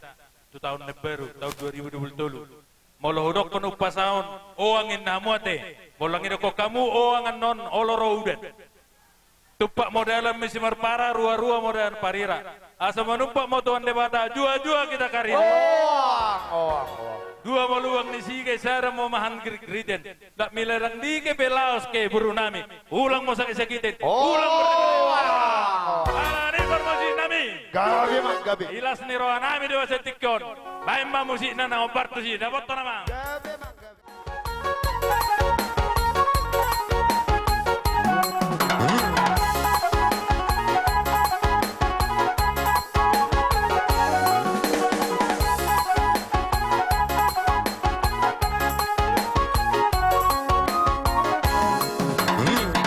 tu tahun na baru, tahun dua ribu dua puluh tolu. Molo hudokkon umpasa on, oang ninna hamu ate. Molo ndang didokkon hamu oang annon, olo ro udan. Tumpak modalan misi marpara, ruarua modalan parira. Asa manumpak ma Tuhan Debata, jua-jua hita karingot. Oang, oang, oang. Dua ma lubang ni Sigai, sada ma mahan girigriten. Ndang mila dang dike pe laos ke boru nami. Ulang ma sakit-sakiten. Oang. Ulang berdebat. Ala ni parmusik nami. Gabe ma gabe. Ilas ni roha nami di bagasan tingki on. Baen ma musikna na hombar tusi. Dapothon amang. Gabe ma gabe.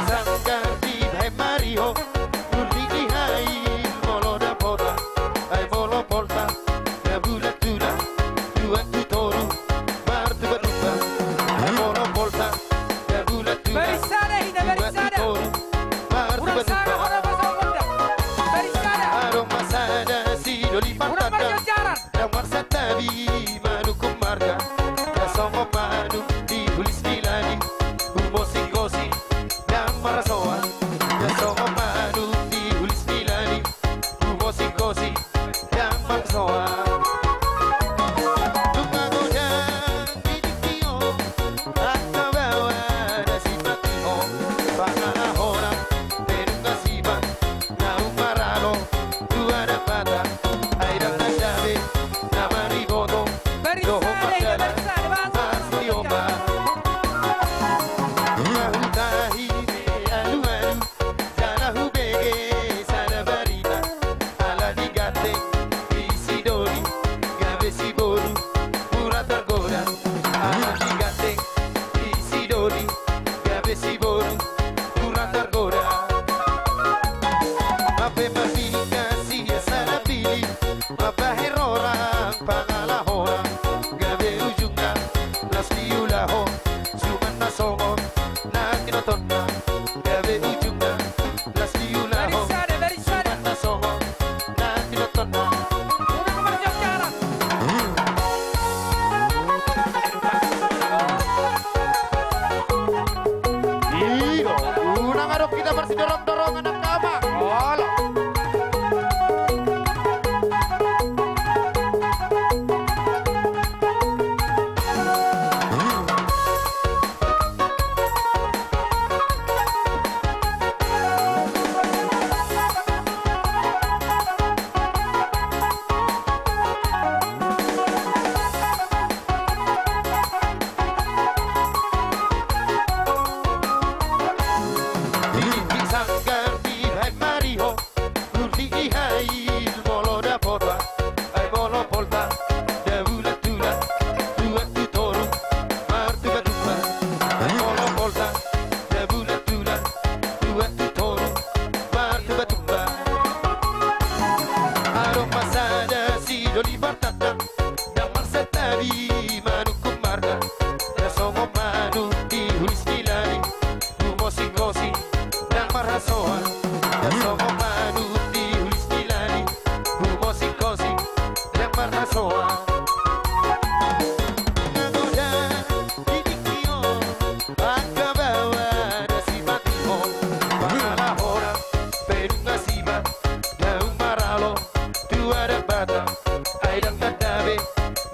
Sanggar di bahen mariho, uli di hai molo dapotan, ai molo polta, na bulat-bulat, dua tu toru, martuba-tuba, ai molo polta, na bulat-bulat, barisada hita, dua tu barisada. Toru, martuba-tuba. Urang sara hona pasal honda. Barisada. Adong ma sada sidoli. Urang partandan. Marjajaran. Ndang marsantabi manukun marga, na songon manuk di hulis ni lali, humosing-hosing ndang marhasoan, na songon manuk di hulis ni lali, humosing-hosing ndang marhasoan. Nunga godang di tingki on angka baoa na sipatuho, pangalahoan pe nunga siman naung maralo tu adat Batak, ai ndang na gabe na mariboto dohot mardalan, marsiomba. Huta hime alu-alu jala hubege sada barita, ala ni ganteng ni sidoli gabe siboru mura targoda, ala ni ganteng ni sidoli gabe siboru mura targoda. Hape marbingka sian sada pili, mambahen roha pangalahoan, gabe ujungna las diulahon, suman na songon na tinotonna, gabe ujungna las diulahon, barisada, barisada, suman na songon na tinotonna. Unang marjajaran. Iyo, unang adong hita marsidorong-dorongan angka amang. Olo. Di sanggar di bahen mariho, uli di hai molo dapotan, ai molo polta, na bulat-bulat, dua tu toru, martuba-tuba, ai molo polta, na bulat-bulat, dua tu toru, martuba-tuba. Adong ma sada sidoli partandan, ndang marsantabi manukun marga, na songon manuk di hulis ni lali, humosing-hosing ndang marhasoan, na songon manuk di hulis ni lali, humosing-hosing ndang marhasoan. Nunga godang di tingki on angka baoa na sipatuho, pangalahoan pe nunga siman naung maralo tu adat Batak, ai ndang na gabe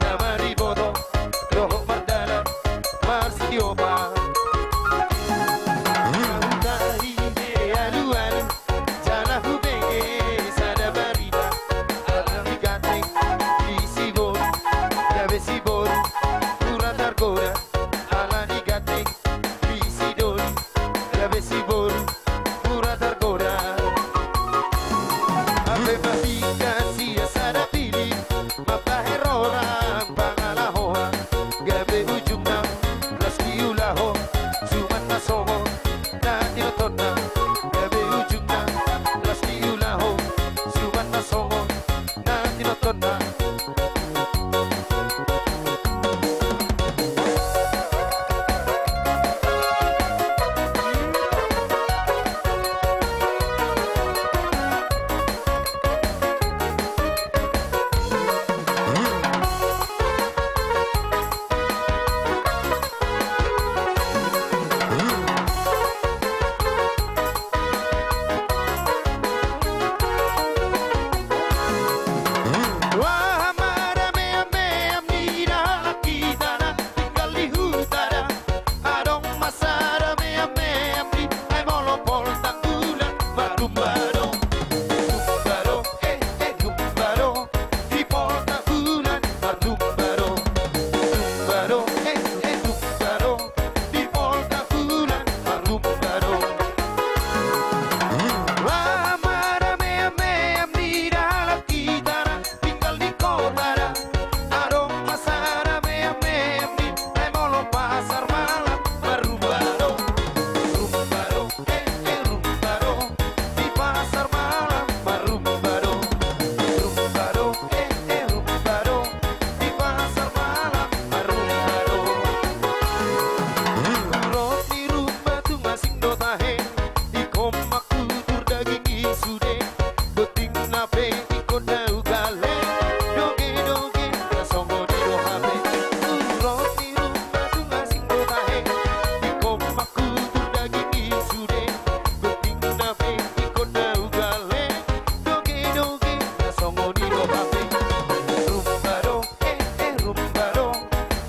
na mariboto dohot mardalan, marsiomba. Huta hime alu-alu jala hubege sada barita, ala ni ganteng ni sidoli gabe siboru mura targoda, ala ni ganteng ni sidoli gabe siboru mura targoda. Hape marbingka sian sada pili, mambahen roha pangalahoan, gabe ujungna las diulahon, suman na songon na tinotonna, gabe ujungna las diulahon, suman na songon na tinotonna. na pe ingkon na ugale, doge-doge na songon i do hape. Ulos ni rumah tung asing do tahe, ingkon mangkutur daging i sude. Gunting na pe ingkon na ugale, doge-doge na songon i do hape. Rumba do, eh, eh, rumba do,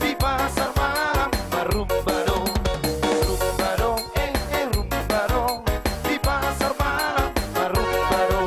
di pasar malam marumba do. Rumba do, eh, eh, rumba do, di pasar malam marumba do.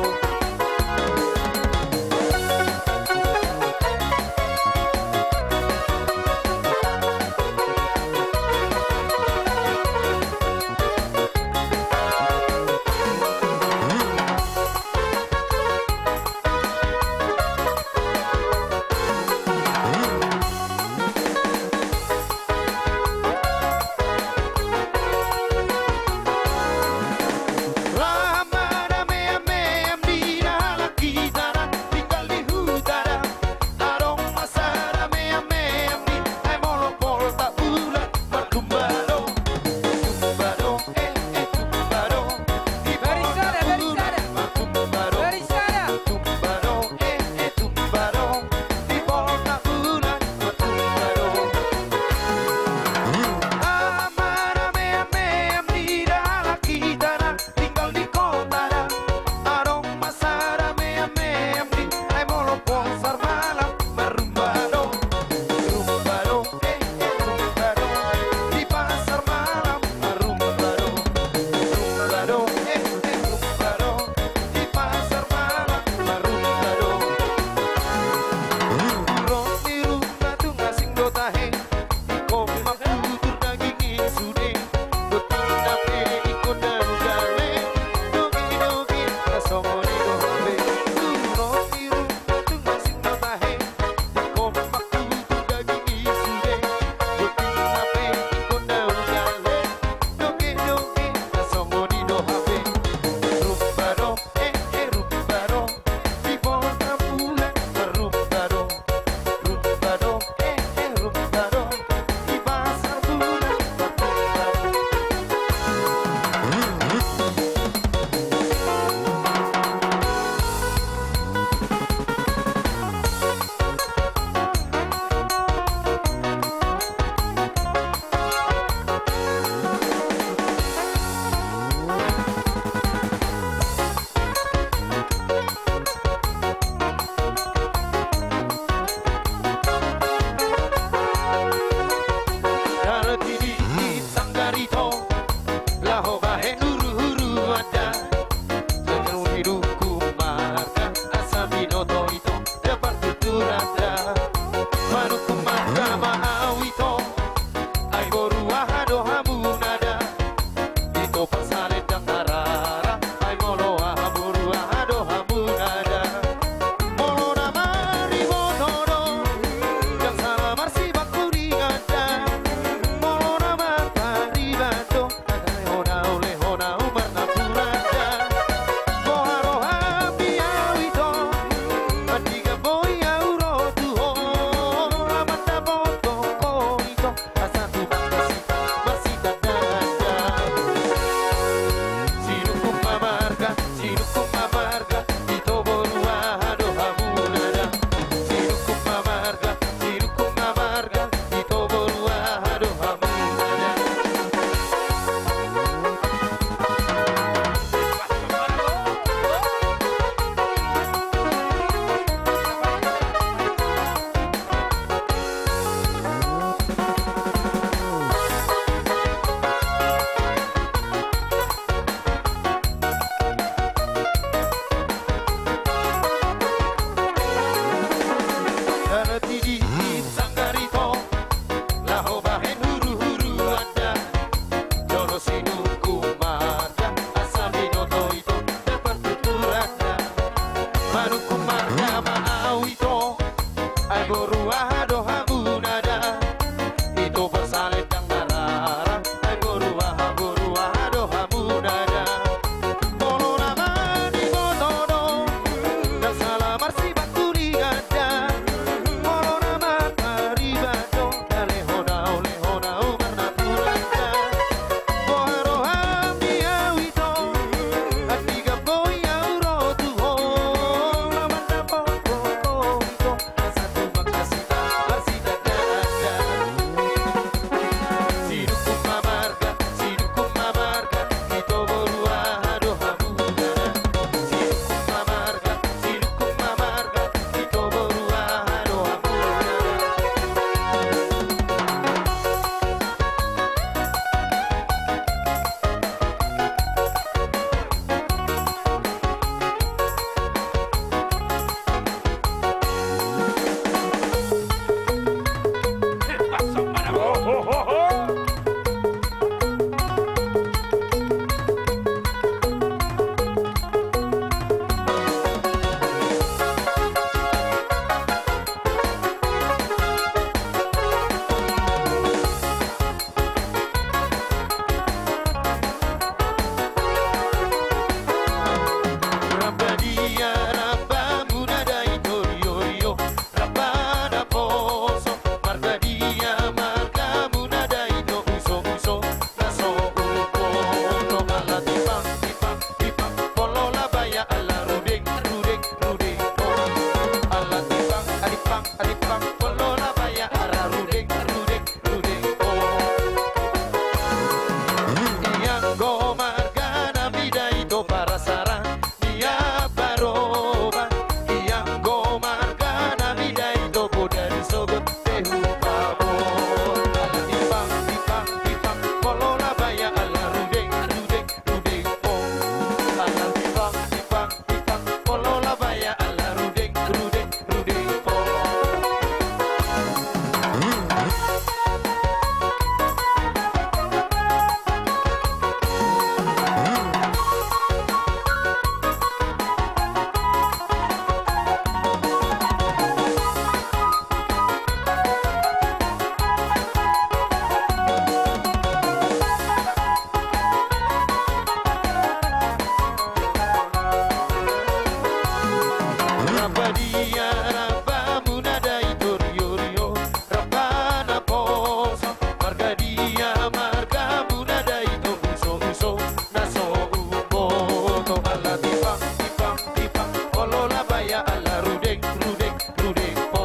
Dia ramba muna da i tu rio-rio, ramba na poso. Marga dia marga muna da i tu uso-uso, na so umboto. Ala tipang, tipang, tipang, olo labaya, ala rudeng, rudeng, rudeng po.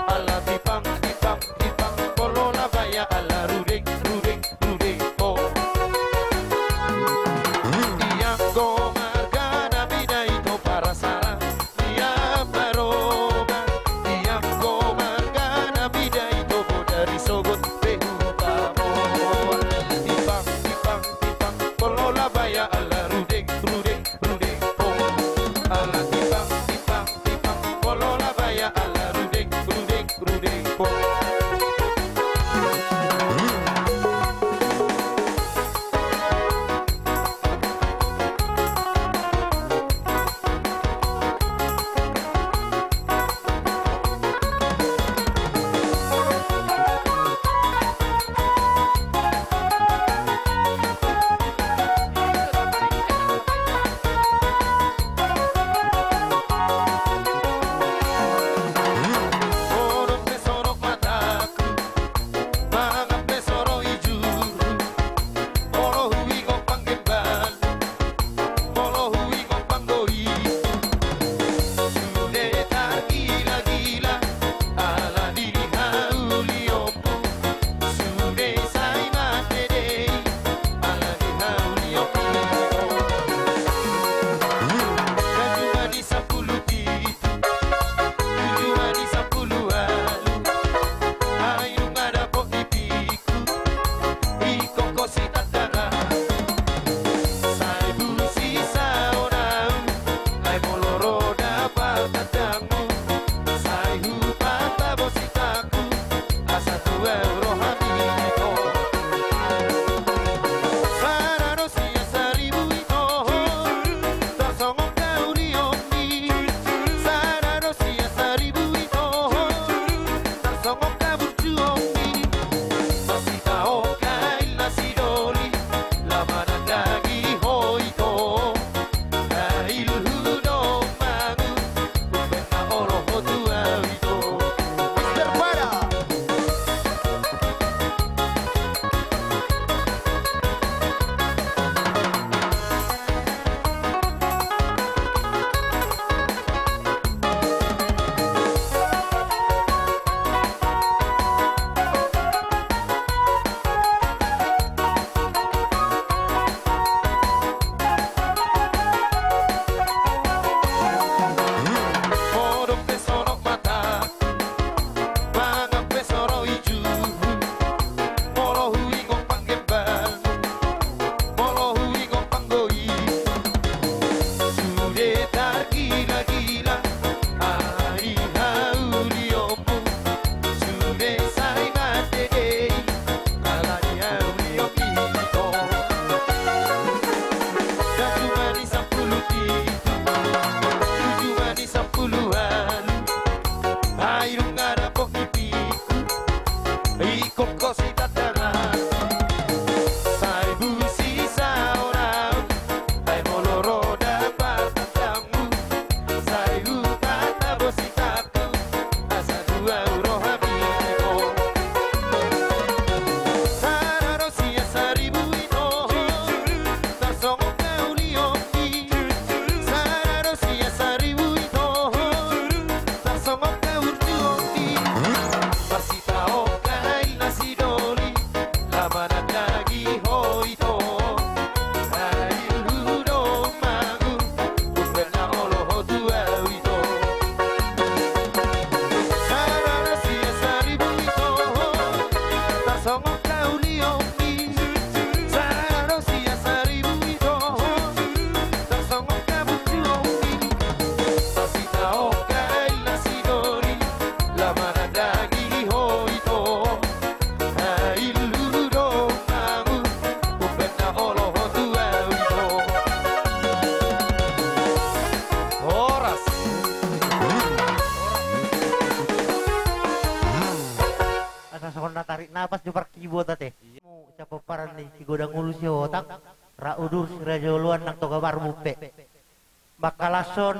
Ala tipang, tipang, tipang, olo labaya, ala rudeng, rudeng, rudeng po. Ianggo marga na mida i tu parasara, ianggo marga na mida i tu bodari sogot pe huta mo. Tipang, tipang, tipang, olo labaya, ala rudeng, rudeng, rudeng po. Ala tipang, tipang, tipang, olo labaya, ala rudeng, rudeng, rudeng po. Sonop pe sonop mataku, mangan pe sonop ijuru, molo huingot panggembalmu, molo huingot panggoimu, sude targila-gila ala ni haulionmu. Sude sai mandede i ala ni haulionmu. Tujuan ni sampulu pitu, tujuan ni sampulu ualu, ai nunga dapot nipingku, ingkon ho sitandangku. Sai busi saonau, ai molo ro da partandangmu, sai hupatabo sitangku, asa tu au rohami ho. Sada do sian saribu ito ho, tarsongon haulion i. Sada do sian saribu ito ho, tarsongon haburjuonmi. Marsitaonan na sidoli, laho manandangi ho ito. Ai hu do mangu, umbahen na olo ho tu au ito. Mister Pada. Sonop pe sonop mataku, mangan pe sonop ijuru, molo huingot panggembalmu, molo huingot panggoimu. Sude targila-gila ala ni haulionmu, sude sai mandede i ala ni haulionmi ho. Tujuan ni sampulu pitu, tujuan ni sampulu ualu, ai nunga dapot nipingku, ingkon ho sitandangku. Sai busi saonau, ai molo ro da partandangmu, sai hupatabo sitangku, asa tu au rohami ho. Sada do sian saribu ito ho, tarsongon haulion i. Sada do sian saribu ito ho, tarsongon haburjuonmi. Marsitaonan na sidoli, laho manandangi ho ito. Ai hu do mangu, umbahen na olo ho tu au ito. Sada do sian saribu ito ho, tarsongon haulion i. Sada do sian saribu ito ho, tarsongon haburjuonmi. Marsitaonan na sidoli, laho manandangi ho ito. Ai hu do mangu, umbahen na olo ho tu au ito. Horas. Asa songon na tarik napas jo parkibot ate. Sian pomparan ni Sigodang Ulu Siotang, rap udur si Raja Oloan nang Toga Marbun pe. Mangkalashon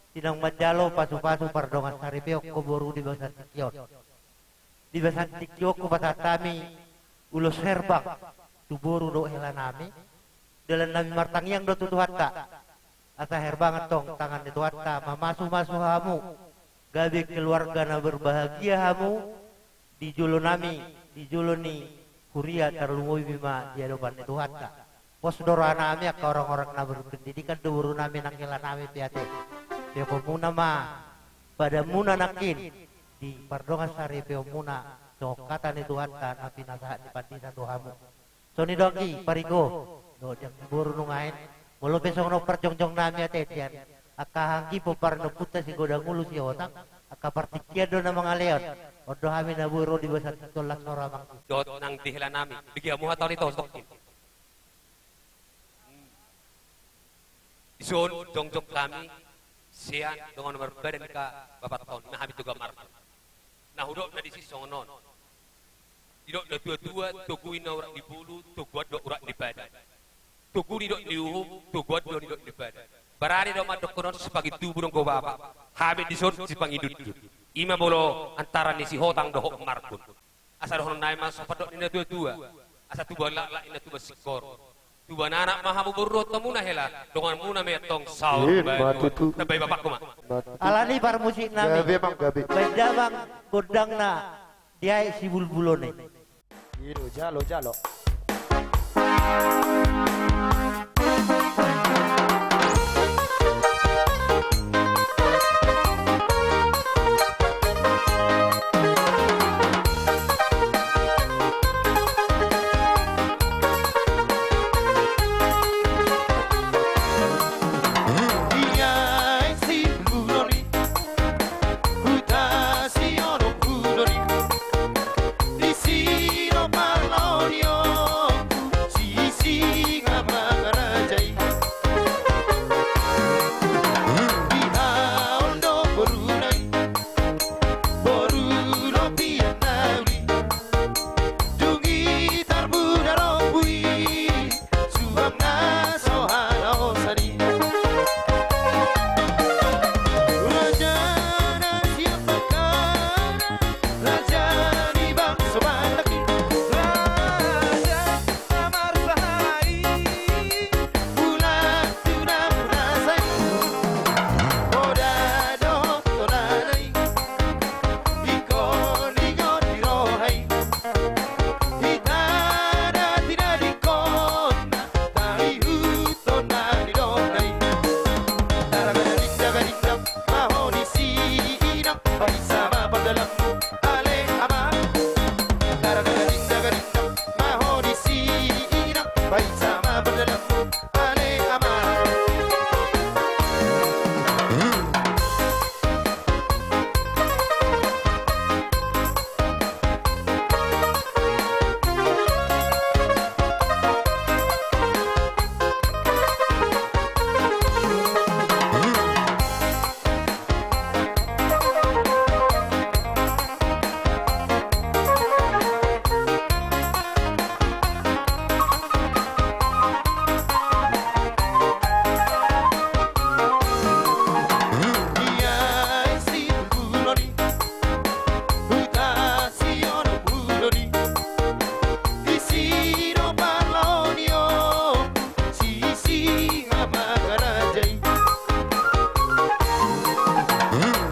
Sinang manjalo pasu-pasu pardongan saripeon ho boru di bagasan tingki on. Di bagasan tingki on hupasahat hami ulos herbang tu boru dohot helanami. Dalan nami martangiang do tu Tuhanta, asa herbang antong tangan ni Tuhanta mamasu-masu hamu, gabe keluarga na berbahagia hamu, di jolo nami, di jolo ni huria, tarlumobi ma di adopan ni Tuhanta. Pos do roha nami angka orang-orang na berpendidikan do boru nami nang hela nami pe ate. Pehomuna ma badanmuna nangkin di pardongan saripeonmuna songon hata ni Tuhanta na pinasahat ni pandita tu hamu. Songon i do anggi parigo dohot di anggi boru nuaeng. Molo pe songon on parjongjong nami ate sian angka anggi pomparan ni ompunta Sigodang Ulu Sihotang, angka partingkian do na mangalehon. On do hami na boi ro di bagasan tolhas on, amang. Dohot nang di hela nami, bege hamu hata on, ito stok. Dison jongjong hami sian dongan marbadan, angka bapak on, na hami Toga Marhun. Na hudok na disi songon on. Didok na tua-tua, togu i na urat ni bulu, toguan do urat ni badan. Togu nidok ni uhum, toguan do nidok ni badan. Barani do mandokkon on, sipangin tubu do anggo bapak, hami dison sipangin dundun. I ma molo antara ni Sihotang dohot Marhun. Asa dohonon nami ma songon pandok ni na tua-tua. Asa tubuan laklak inna tubuan singkoru. Tubuan anak ma hamu boru dohot hamuna hela, donganmuna ma i antong saur matua. Tambai bapakku ma. Alani parmusik nami. Gabe, amang, gabe. Baen damang gondangna, di aek Sibulbul on i. I do, jalo, jalo. Huta Siono Pudoni, disi do parlaonionku, Sisingamangaraja i. Dihaon do boruna i, boru Lopiannauli, dung i tarbuda rombu i, suang na so hanaosan i. Raja na siap mangkana, raja ni bangso Batak i, raja na marsahala i, bulan tu na punasa i, poda dohot tona i, ingkon ingot ni roha i. Hita da tinadingkonna, taihuthon na nidokna i. Dara gading dagading dang, maho ni si inang, baen sama pardalanmu, ale ama. Dara gading dagading dang, maho ni si inang, baen sama pardalanmu, ale ama. Ia si bulbulon i, huta si ono bulbulon i, disi do parlaonionku, Sisingamangaraja i.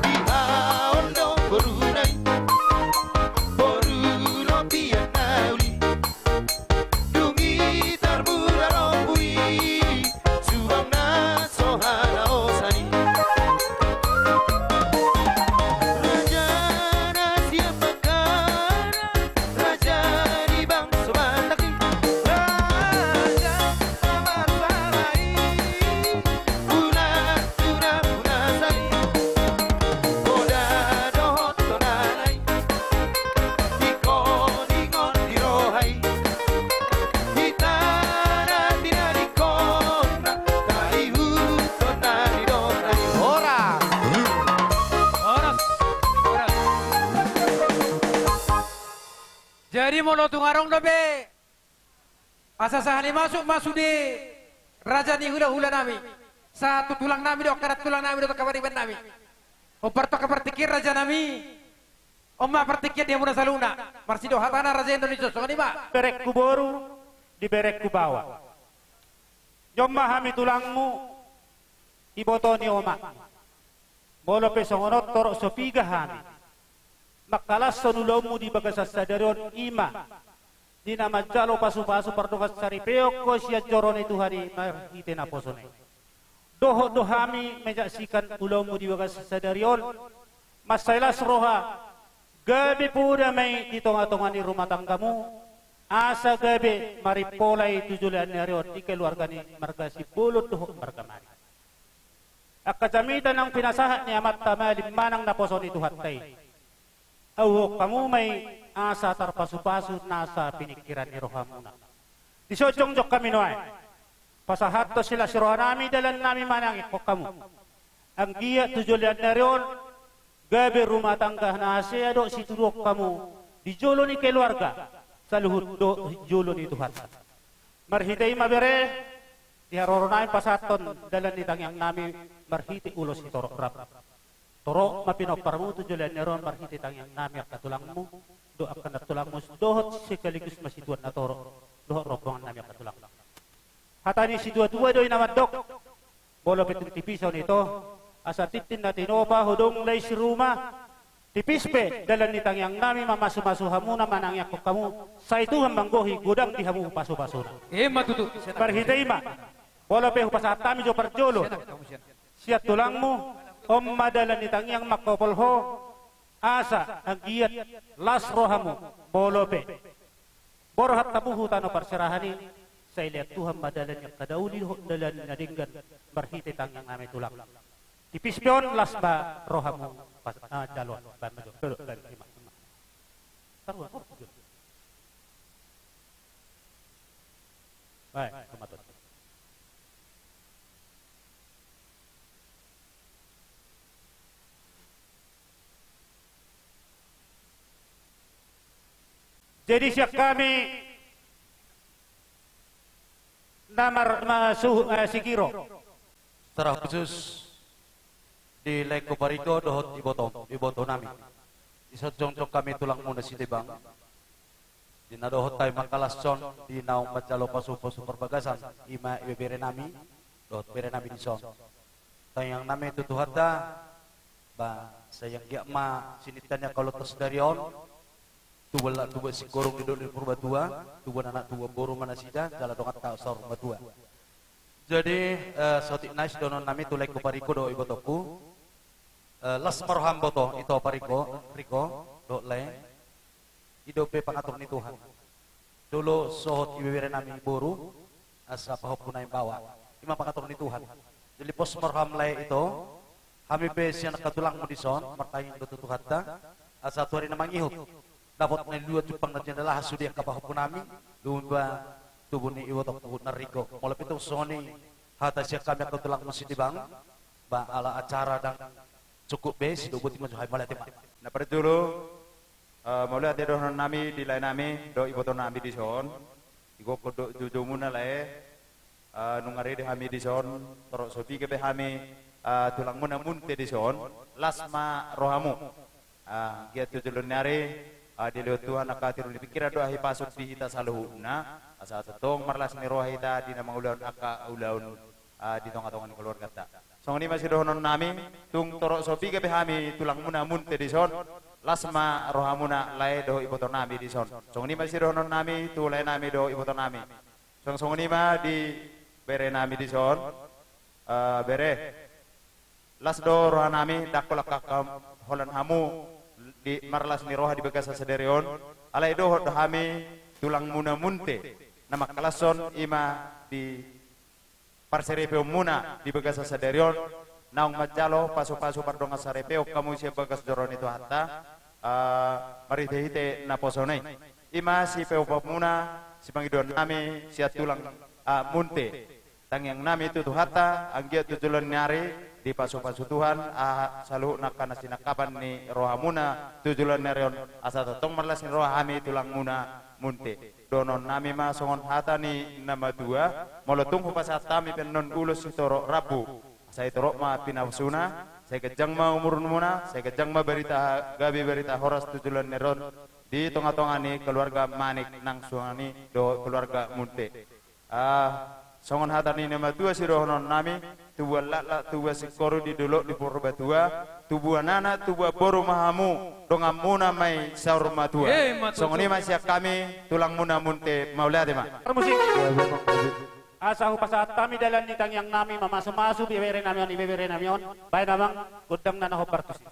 Dihaon do boruna i, boru Lopiannauli, dung i tarbuda rombu i, suang na so hanaosan i. Raja na siap mangkana, raja ni bangso Batak i, raja na marsahala i, bulan tu na punasa i, poda dohot tonana i, ingkon ingot ni roha i. Hita da tinadingkonna, taihuthon na nidokna i. Horas. Horas. Horas. Jadi molo tung adong dope asa sahali masuk ma sude raja ni hula-hula nami, Sa tu tulang nami do, angka tulang nami do, angka pariban nami. Hombar tu angka partingkian raja nami. On ma partingkian di hamuna saluhutna. Marsidohot hatana raja Indonesia, songon i ma. Berengku boru, di berengku baoa. Ni on ma hami tulangmu, iboto ni omakmu. Molo pe songon on torop so piga hami mangkalashon ulaonmu di bagasan sadari on, i ma di na manjalo pasupasu pardongansaripeon ho sian joro ni Tuhan i marhite naposona i. Dohot do hami manyaksikan ulaonmu di bagasan sadari on, mansai las roha, gabe poda ma i di tongatonga ni rumah tanggamu, asa gabe marimpola i tu joloan ni ari on di keluarga ni marga Simbolon dohot marga Maria. Angka jamita naung pinasahat ni amanta malim manang naposo ni Tuhanta i, auhon hamu ma i asa tarpasupasu nasa piningkiran ni rohamuna. Dison jongjong hami nuaeng pasahathon silas roha nami, dalan nami manangiangkon hamu. Anggiat tu joloan ni ari on, gabe rumah tangga na hasea dohot situduhon hamu di jolo ni keluarga, saluhut dohot jolo ni Tuhanta. Marhite i ma bere, di haroro nami pasahathon dalan ni tangiang nami marhite ulos sitorop rambu. Torop ma pinomparmu tu joloan ni ari on marhite tangiang nami angka tulangmu, dohot angka nantulangmu, dohot sekaligus ma situan na torop, dohot rombongan nami angka tulangmu. Hata ni situatua do i na mandok, molo pe tung tipis on ito, asa tintin na tinopa, hodong lae siruma, tipis pe dalan ni tangiang nami mamasumasu hamu na manangiangkon hamu, sai Tuhan manggohi godang di hamu pasupasuna. Ima tutu. Marhite i ma, molo pe hupasahat hami jo parjolo sian tulangmu, on ma dalan ni tangiang mangkopol ho, asa anggiat las rohamu, molo pe borhat hamu tu tano parserahan i, sai lean Tuhan ma dalan ni angka na uli dohot dalan na denggan marhite tangiang nami tulang. Tipis pe on, las ma rohamu pas, ah, jalo, baen ma jo, jolo, baen, ima, ima. Taruan, taruan. Baik, selamat. Jadi sian hami na mar-, ma-, suhu-, eh, sigiro. Secara khusus di laengku Pariko dohot iboto, iboto nami. Dison jongjong hami tulangmuna Sitibang. Di na dohot hami mangkalashon di naung manjalo pasupasu parbagasan, ima ibebere nami dohot bere nami dison. Tangiang nami tu Tuhanta, ba, sai anggiat ma sininta ni angka ulaonta sadari on, tubuan laklak tubuan singkoru di dolok ni Purbatua, tubuan anak tubuan boru ma nasida, jala donganta saur matua. Jadi, eh, saotik nai sidohonon nami tu laengku Pariko dohot ibotongku, eh, las ma roham boto, ito Pariko, Riko, dohot lae. I dope pangatur ni Tuhan. Jolo sohot ibebere nami boru, asa pahompu nami baoa. Ima pangatur ni Tuhan. Jadi pos ma roham lae ito, hami pe sian angka tulangmu dison, martangiang do tu Tuhanta, asa tu ari na mangihut dapot na niluluan jumpang na jinalahan sude angka pahompu nami, lumobi ma tubu ni ibotongku na Riko. Molo pe tung songon i hata sian hami angka tulangmu Sitibang, ba ala acara ndang cukup be, sidoboti ma jo hami, mauliate ma. Na parjolo, Eh, mauliate dohonon nami di lae nami dohot iboto nami dison. Di gokhon dohot joujoumuna lae, eh, nunga rade hami dison, torop so piga pe hami, eh, tulangmuna Munte dison, las ma rohamu. Eh, anggiat tu joloan ni ari, eh, dilehon Tuhan angka tiru ni pingkiran dohot hahipason di hita saluhutna, asa tongtong marlas ni roha hita di na mangulahon angka ulaon, eh, di tongatonga ni keluarganta. Songon i ma sidohonon nami, tung torop so piga pe hami tulangmuna Munte dison, las ma rohamuna lae dohot iboto nami dison. Songon i ma sidohonon nami tu lae nami dohot iboto nami. Songon, songon i ma di bere nami dison, eh, bere. Las do roha nami, ndang holan, holan hamu di marlas ni roha di bagasan sadari on, alai dohot do hami tulangmuna Munte na mangkalashon, ima di parsaripeonmuna di bagasan sadari on, naung manjalo pasupasu pardongansaripeon hamu sian bagas joro ni Tuhanta, eh, marhitehite naposona i. Ima sipeopaonmuna, sipangidoan nami sian tulang, eh, Munte. Tangiang nami tu Tuhanta, anggiat tu joloan ni ari dipasupasu Tuhan, aha, saluhutna angka na sinangkapan ni rohamuna tu joloan ni ari on, asa tongtong marlas ni roha hami tulangmuna Munte. Dohonon nami ma songon hata ni na matua, molo tung hupasahat hami pe annon ulos sitorop rambu, Sai torop ma pinapasuna, sai ganjang ma umurmuna, sai ganjang ma barita gabe, barita horas tu joloan ni ari on di tonga-tonga ni keluarga Manik nang suang i dohot keluarga Munte. Ah, songon hata ni na matua sidohononnami, tubuan laklak, tubuan singkoru di dolok di Purbatua, tubuan anak, tubuan boru ma hamu, donganmuna ma i saur matua. Eh, ima tutu. Songon i ma sian hami, tulangmuna Munte, mauliate ma. Permusik. Asa hupasahat hami dalan ni tangiangnami, mamasu-masu ibeberenami on, ibeberenami on, baen amang gondangna na hombar tusi.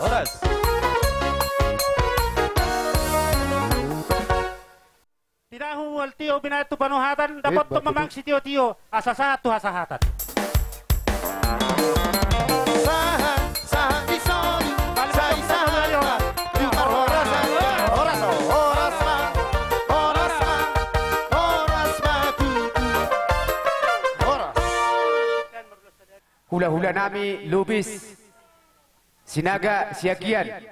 Horas. Tinahu mual tio binahen tu panuhatan, dapot tu mamang sitio-tio, asa sahat tu hasahatan. Sahat, sahat di solu, sai sahat ma tu parhorasan. Horas, horas ma, horas ma, horas ma tutu. Horas. Hula-hula nami Lubis, Sinaga Siagian,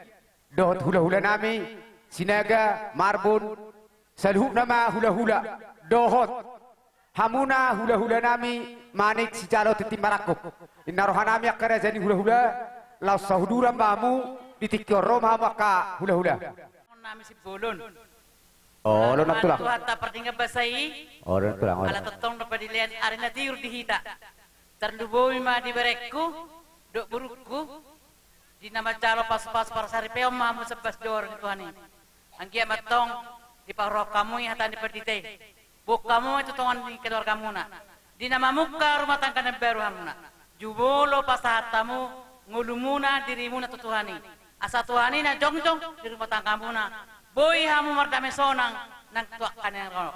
dohot hula-hula nami Sinaga Marbun, saluhutna ma hula-hula, dohot hamuna hula-hula nami Manik sijalo tintin marangkup. Ninna roha nami angka raja ni hula-hula, laos sahuduran ma hamu di tingki on, ro ma hamu angka hula-hula. Nami Simbolon. Olo, nang tulang. Tuhanta pardenggan basa i. Olo, nang tulang, olo. Ala tongtong do padilean ari na tiur di hita. Tarlumobi ma di berengku dohot borungku, di na manjalo pasu-pasu parsaripeon ma hamu sambas joro ni Tuhan i. Anggiat ma antong diparrohahon hamu i hata ni pandita i. Boan hamu ma i tu tonga ni keluargamuna, di na mamungka rumah tangga na baru hamuna. Jumolo pasahat hamu ngolumuna, dirimuna tu Tuhan i, asa Tuhan i na jongjong di rumah tanggamuna. Boi hamu mardame sonang nang tu angka na ro,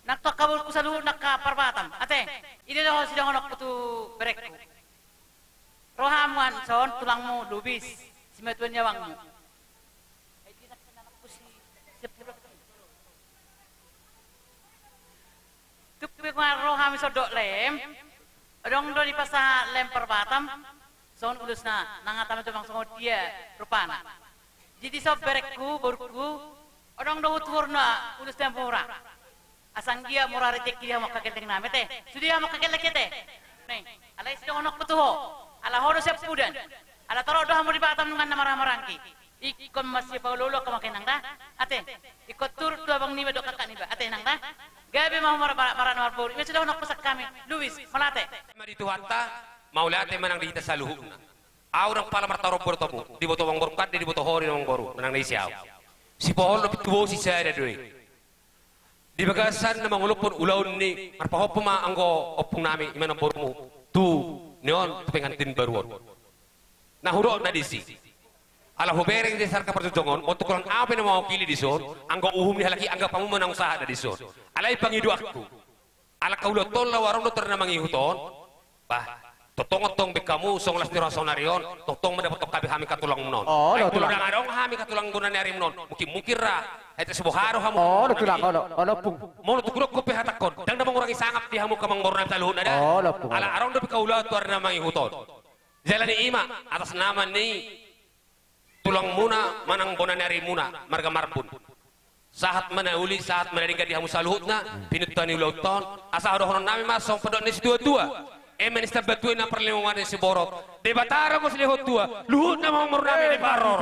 nang tu angka borungku saluhut nang angka parbatam. Ate, i do sidohononku tu berengku. Ro hamu an son tulangmu Lubis, simatua ni abangmu. Tumpak ma ro hami son dohot lem. Adong do dipasahat lem parbatam, songon ulosna, nang hata ma jomang songon dia rupana. Jadi son berengku, borungku, adong do hutuhorna ulos na mura. Asa anggiat mura rezeki di hamu angka gelleng nami, ate. Sude hamu angka gelleng, ate. Nai, alai sidohononku tu ho, ala ho do siampudan. Ala torop do hamu di Batam nunga na marhaha maranggi. Ingkon masipaolo-olo hamu, nang da. Ate, ingkon turut tu abang niba dohot kakak niba, ate, nang da. Gabe ma hamu mara-, mara-, marboru. Ima sidohononku sian hami, Lubis, mauliate. Ma di Tuhanta, mauliate ma nang di hita saluhutna. Ahu ndang pala martarumpar tu hamu, diboto amangboru kan, diboto ho do amangboru, manang na ise ahu. Sipahohot dope tu bosi, sada do i. Di bagasan na mangolophon ulaon ni marpahompu ma anggo ompung nami, ima namborumu, tu ni on, tu pengantin baru on. Na hudok na disi. Ala hubereng di sasar parjongjong on, on tu holan ahu pe na mawakili dison, anggo uhum ni halak i anggap hamu ma naung sahat na dison. Alai pangidoanku. Ala angka ulaon on laho adong do tor na mangihut on. Bah, tongtong antong baen hamu songon las ni roha saonari on, tongtong ma dapothon hami angka tulangmuna on. Olo, tulang. Ai molo ndang adong hami angka tulang bona ni arimuna on, mungkin-mungkin ra hita siboha do hamu. Olo, tulang, olo, olo, ompung. Molo tu hudok pe hatangkon, ndang na mangurangi sangap di hamu angka amangboru nami saluhutna da. Olo, ompung, olo. Ala adong dope angka ulaon tu ari na mangihut on. Jala ni i ma, atas nama ni tulangmuna manang bona ni arimuna marga Marbun. Sahat ma na uli, sahat ma na denggan di hamu saluhutna, pinuntuhan ni ulaonta on, asa dohonon nami ma songon pandok ni situatua. Eme ni sitambatua, ina parlimo ma ni siborok. Debata do anggo silehon tua, luhut nama amangboru nami di paror.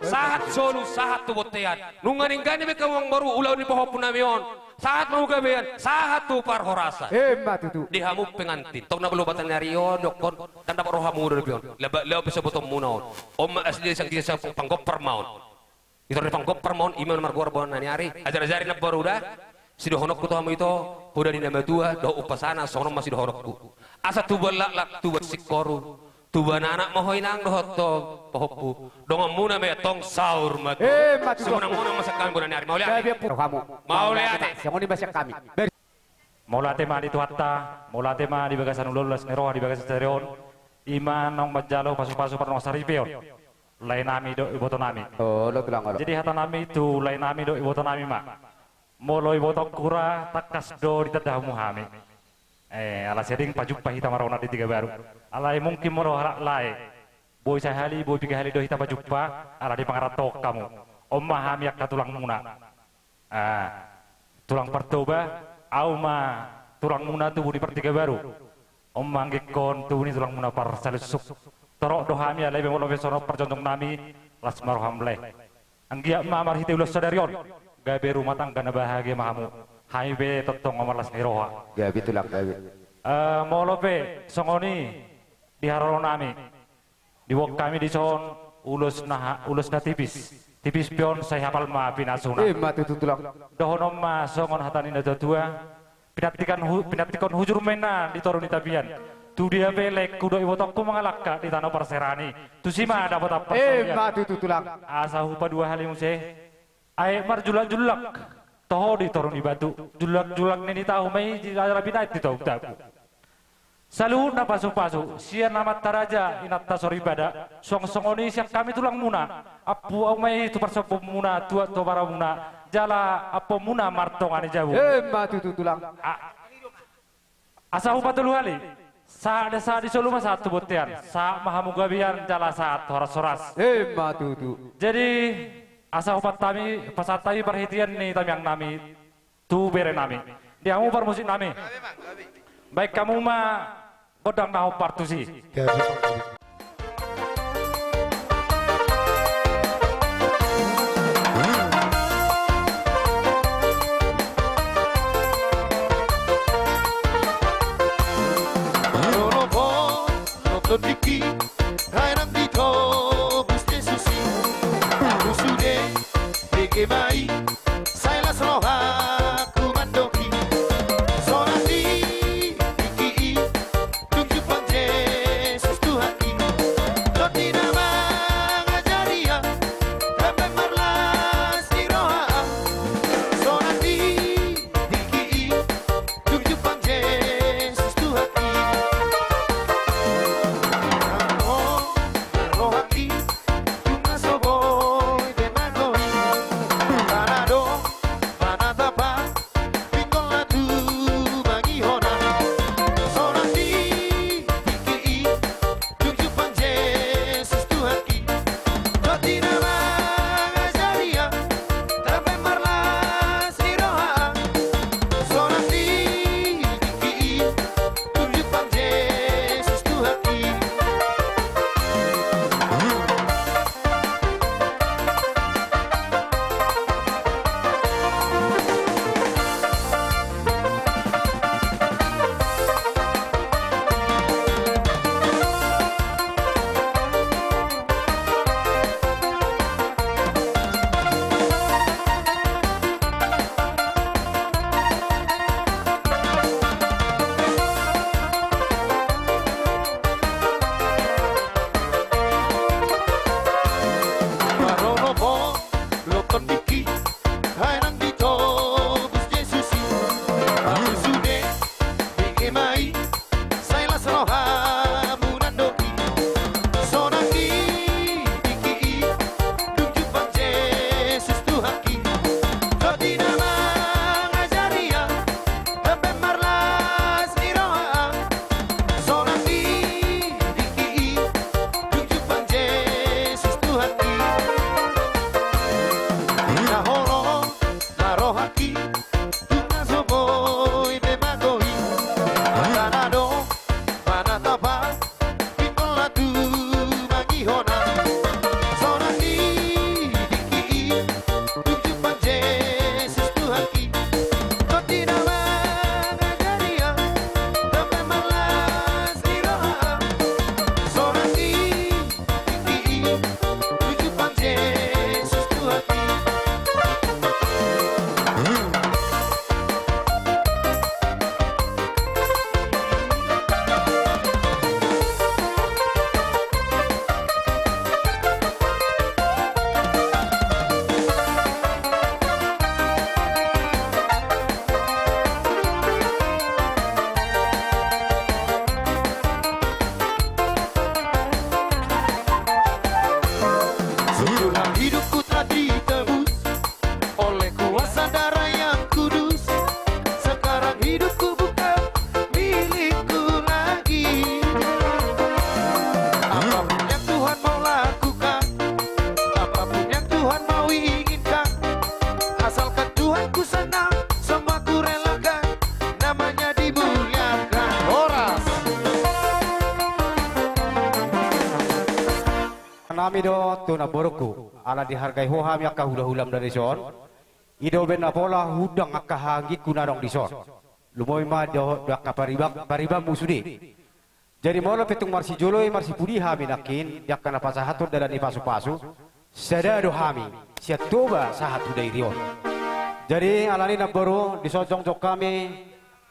Sahat solu, sahat tu bontean. Nunga denggan i baen hamu amangboru ulaon ni pahompu nami on. Sahat ma tu gabean, sahat tu parhorasan. Ima tutu. Di hamu pengantin. Tong na bolo batan ni ari on, dokkon, ndang dapot rohamu do dope on. Laba, laba pe sobotonmuna on. On ma asli, sian ginjang, sian panggompar ma on. Ito do panggompar ma on, ima na margoar bona ni ari. Ajar-ajari namboru da. Sidohononku tu hamu ito, poda ni na matua dohot umpasana, songon on ma sidohononku. Asa tubuan laklak, tubuan singkoru. Tubuan anak ma ho inang dohot ho pahompu. Donganmuna ma i antong saur matua. Ima tutu. Simonang-monang ma sian hami bona ni ari. Mauliate. Gabe, ompung. Rohamu. Mauliate. Songon i ma sian hami. Ber- Mauliate ma di Tuhanta, mauliate ma di bagasan ulaon las ni roha di bagasan sadari on. Ima naung manjalo pasu-pasu parnonga saripeon. Lae nami dohot iboto nami. Olo, tulang, olo. Jadi hata nami tu lae nami dohot iboto nami ma. Molo ibotongku ra, tangkas do ditanda hamu hami. Eh, ala sai adong pajumpa hita marona di Tiga Baru. Alai mungkin molo halak lae, boi sahali, boi piga hali do hita pajumpa, ala dipangarantohon hamu. On ma hami angka tulangmuna. Ah, tulang Partoba, ahu ma tulangmuna tubu di Partiga Baru. On ma anggiangkon tubu ni tulangmuna Parsalunsuk. Torop do hami, alai pe molo pe songon on parjongjong nami, las ma roham lae. Anggiat ma marhite ulos sadari on, gabe rumah tangga na bahagia ma hamu. Hami pe tongtong ma marlas ni roha. Gabe, tulang, gabe. Eh, molo pe songon i di haroro nami, diboan hami dison ulos na ha-, ulos na tipis. Tipis pe on, sai hapal ma pinasuna. Ima tutu, tulang. Dohonon ma songon hata ni na tua-tua. Pinantikan hu-, pinantikhon hujur ma inna di toru ni tapian. Tudia pe laengku dohot ibotongku mangalangka di tano parserahan i, tusi ma dapotan parsaulian. Emma tutu, Tulang. Asa hupadua hali muse. Aek marjullak-jullak, toho di toru ni batu, jullak-jullak ni tahu ma i di jala binaen di toru ni batu. Saluhutna pasu-pasu sian amanta raja, inanta soripada, suang songon i sian hami tulangmuna, ampu ma i tu parsombaonmuna, tuat tu abaramuna, jala ampuonmuna martonga ni jabu. Emma tutu, Tulang. A-, Asa hupatolu hali, sahat, sahat di solu ma sahat tu bontean, sahat ma hamu gabean jala sahat horas-horas. Emma tutu. Jadi, asa hupasahat hami, pasahat hami parhitean ni tamiang nami tu bere nami. Di hamu parmusik nami. Baen hamu ma gondang na hombar tusi. Rorobot, rorobot diki, hai nang di tobus Jesus i. Ahu sude, bege ma i, sai las rohaku mandok i. Sonang di diki i, tung jumpang Jesus Tuhan i. Tondi na mangajari ahu, bahen marlas ni roha ahu. Sonang di diki i, tung jumpang Jesus Tuhan i. Roha i, tung na so boi be mago i. Tano do, panatap ahu, pinggol na tumangihon ahu. Sonang di diki i, tung jumpang Jesus Tuhan i. Tondi na mangajari ahu, bahen marlas ni roha ahu. Sonang di diki i, tung jumpang Jesus Tuhan i. Marolopot, loton diki, hai nang di tobus Jesus i. Ahu sude, bege ma i, sai las rohamu nandok i. Sonang di diki i, tung jumpang Jesus Tuhan i. Tondi na mangajari ahu, bahen marlas ni roha ahu. Sonang di diki i, tung jumpang Jesus Tuhan i. Ina horo ma rohaki, tung na so boi be mago i. Tano do, panatap ahu, pinggol na tumangihon ahu. Sonang di diki i, tung jumpang Jesus Tuhan i. Tondi na mangajari ahu, bahen marlas ni roha ahu. Sonang di diki i, tung jumpang Jesus Tuhan i. Setelah hidupku telah ditebus oleh kuasa darah yang kudus, sekarang hidupku bukan milikku lagi. Apapun yang Tuhan mau lakukan, apapun yang Tuhan mau inginkan, asalkan Tuhanku senang, semua kurelakan, namanya dimuliakan. Horas. Nami do tu namborungku, ala dihargai ho hami angka hulahulam dari son. I do umbahen na pola huundang angka hahaanggingku na adong di son. Lumobi ma do, do angka pariban, paribanmu sude. Jadi molo pe tung marsijolo i marsipudi hami nangkin di angka na pasahathon dalan ni pasupasu, sada do hami sian Toba sahat tu Dairi on. Jadi alani namboru, di son jongjong hami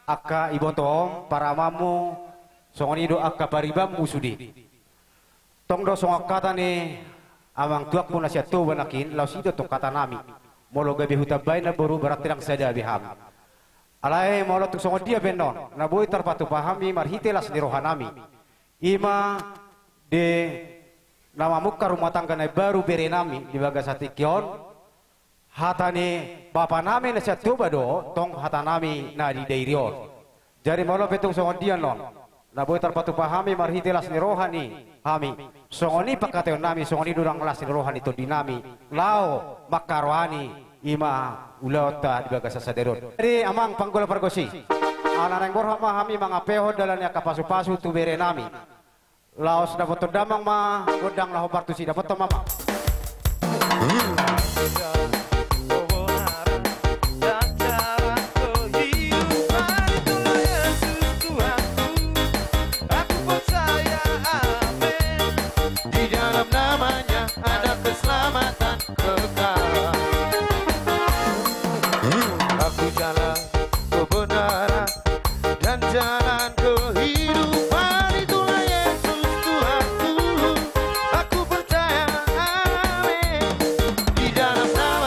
angka ibotom, paramanmu, Songon i do angka paribanmu sude. Tong do songon hata ni amang tuangku na sian Toba nangkin, laos i do tong hatanami. Molo gabe hutambai namboru berarti ndang sada be hami. Alai molo tung songon dia pe annon, na boi tarpatupa hami marhite las ni rohanami. I ma di na mamungka rumah tangga na imbaru berenami di bagasan tingki on, hata ni bapanami na sian Toba do tong hatanami na di Dairi on. Jadi molo pe tung songon dia annon, na boi tarpatupa hami marhite las ni roha ni hami. Songon i pangkataionnami, songon i do nang las ni roha ni tondinami laho mangkarohani i ma ulaonta di bagasan sadari on. Jadi amang panggual pargonsi, ala naeng borhat ma hami mangampehon dalan ni angka pasupasu tu berenami. Laos dapothon damang ma gondang na hombar tusi, dapothon ma amang. Di dalam namanya ada keselamatan kekal. Aku jalan kebenaran dan jalan kehidupan, itulah Yesus Tuhanku. Aku percaya, amin. Di dalam nama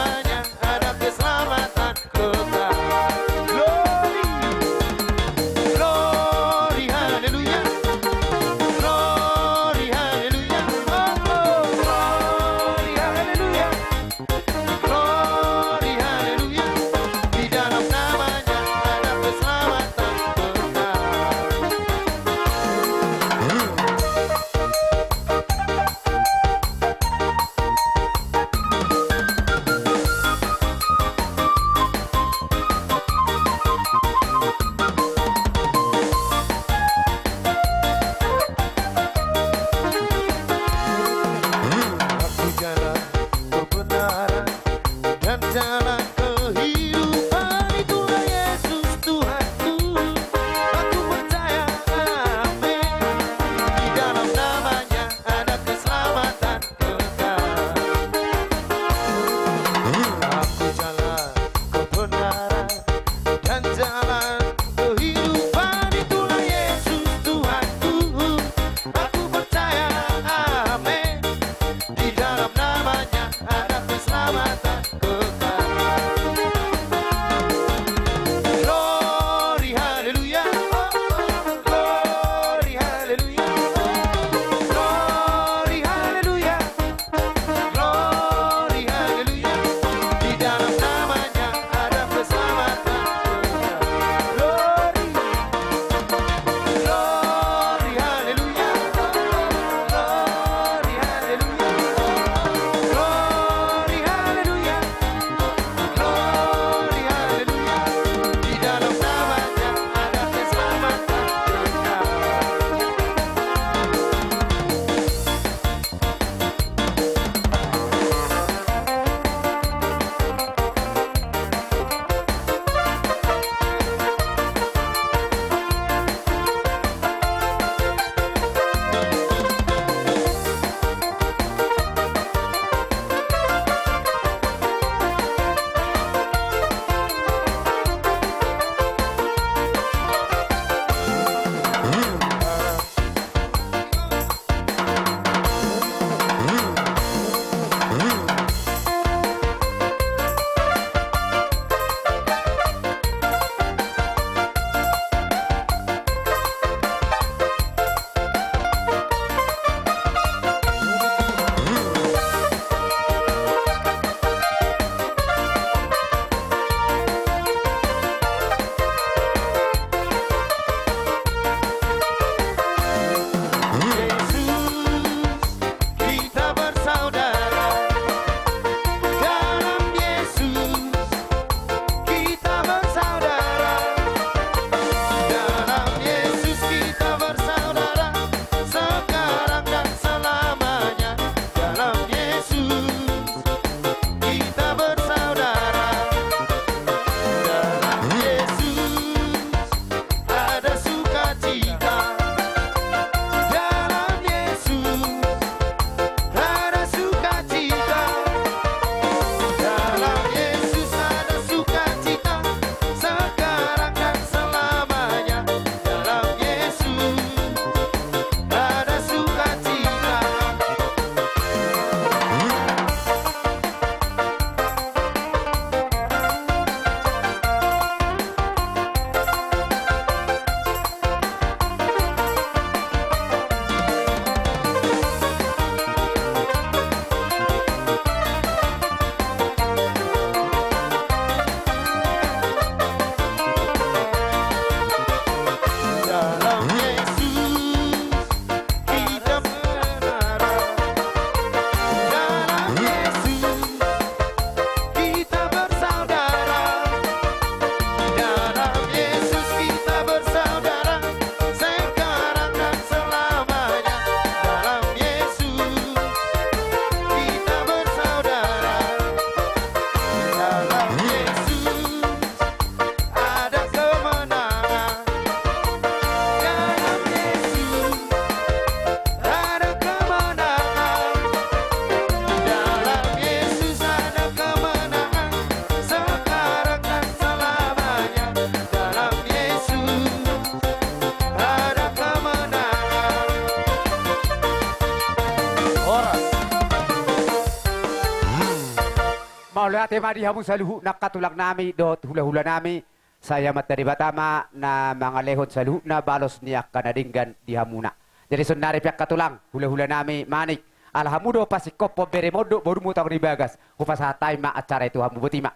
Mauliate ma di hamu saluhutna angka tulang nami dohot hula-hula nami. Sai Amanta Debata ma na mangalehon saluhutna balos ni angka na denggan di hamuna. Jadi saonnari pe angka tulang, hula-hula nami, Manik, ala hamu do pasingkophon bere, mondok borumu tong di bagas, hupasahat hami ma acara i tu hamu, boti ma.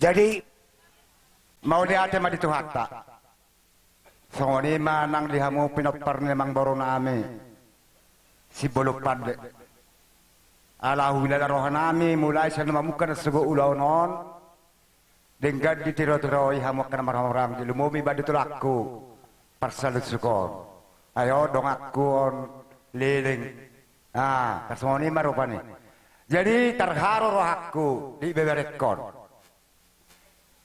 Jadi mauliate ma di Tuhanta. Songon i ma nang di hamu pinompar ni amangboru nami Simbolon Pande. Ala huhilala roha nami mulai sian na mamungka na sogot ulaon on, denggan ditiro-tiroi hamu angka na marhahamaranggi, lumobi ma di tulangku Parsalusuk on. Ai on donganku on Leleng. Ah, tarsongon i ma rupani. Jadi tarharu rohangku di ibeberengkon.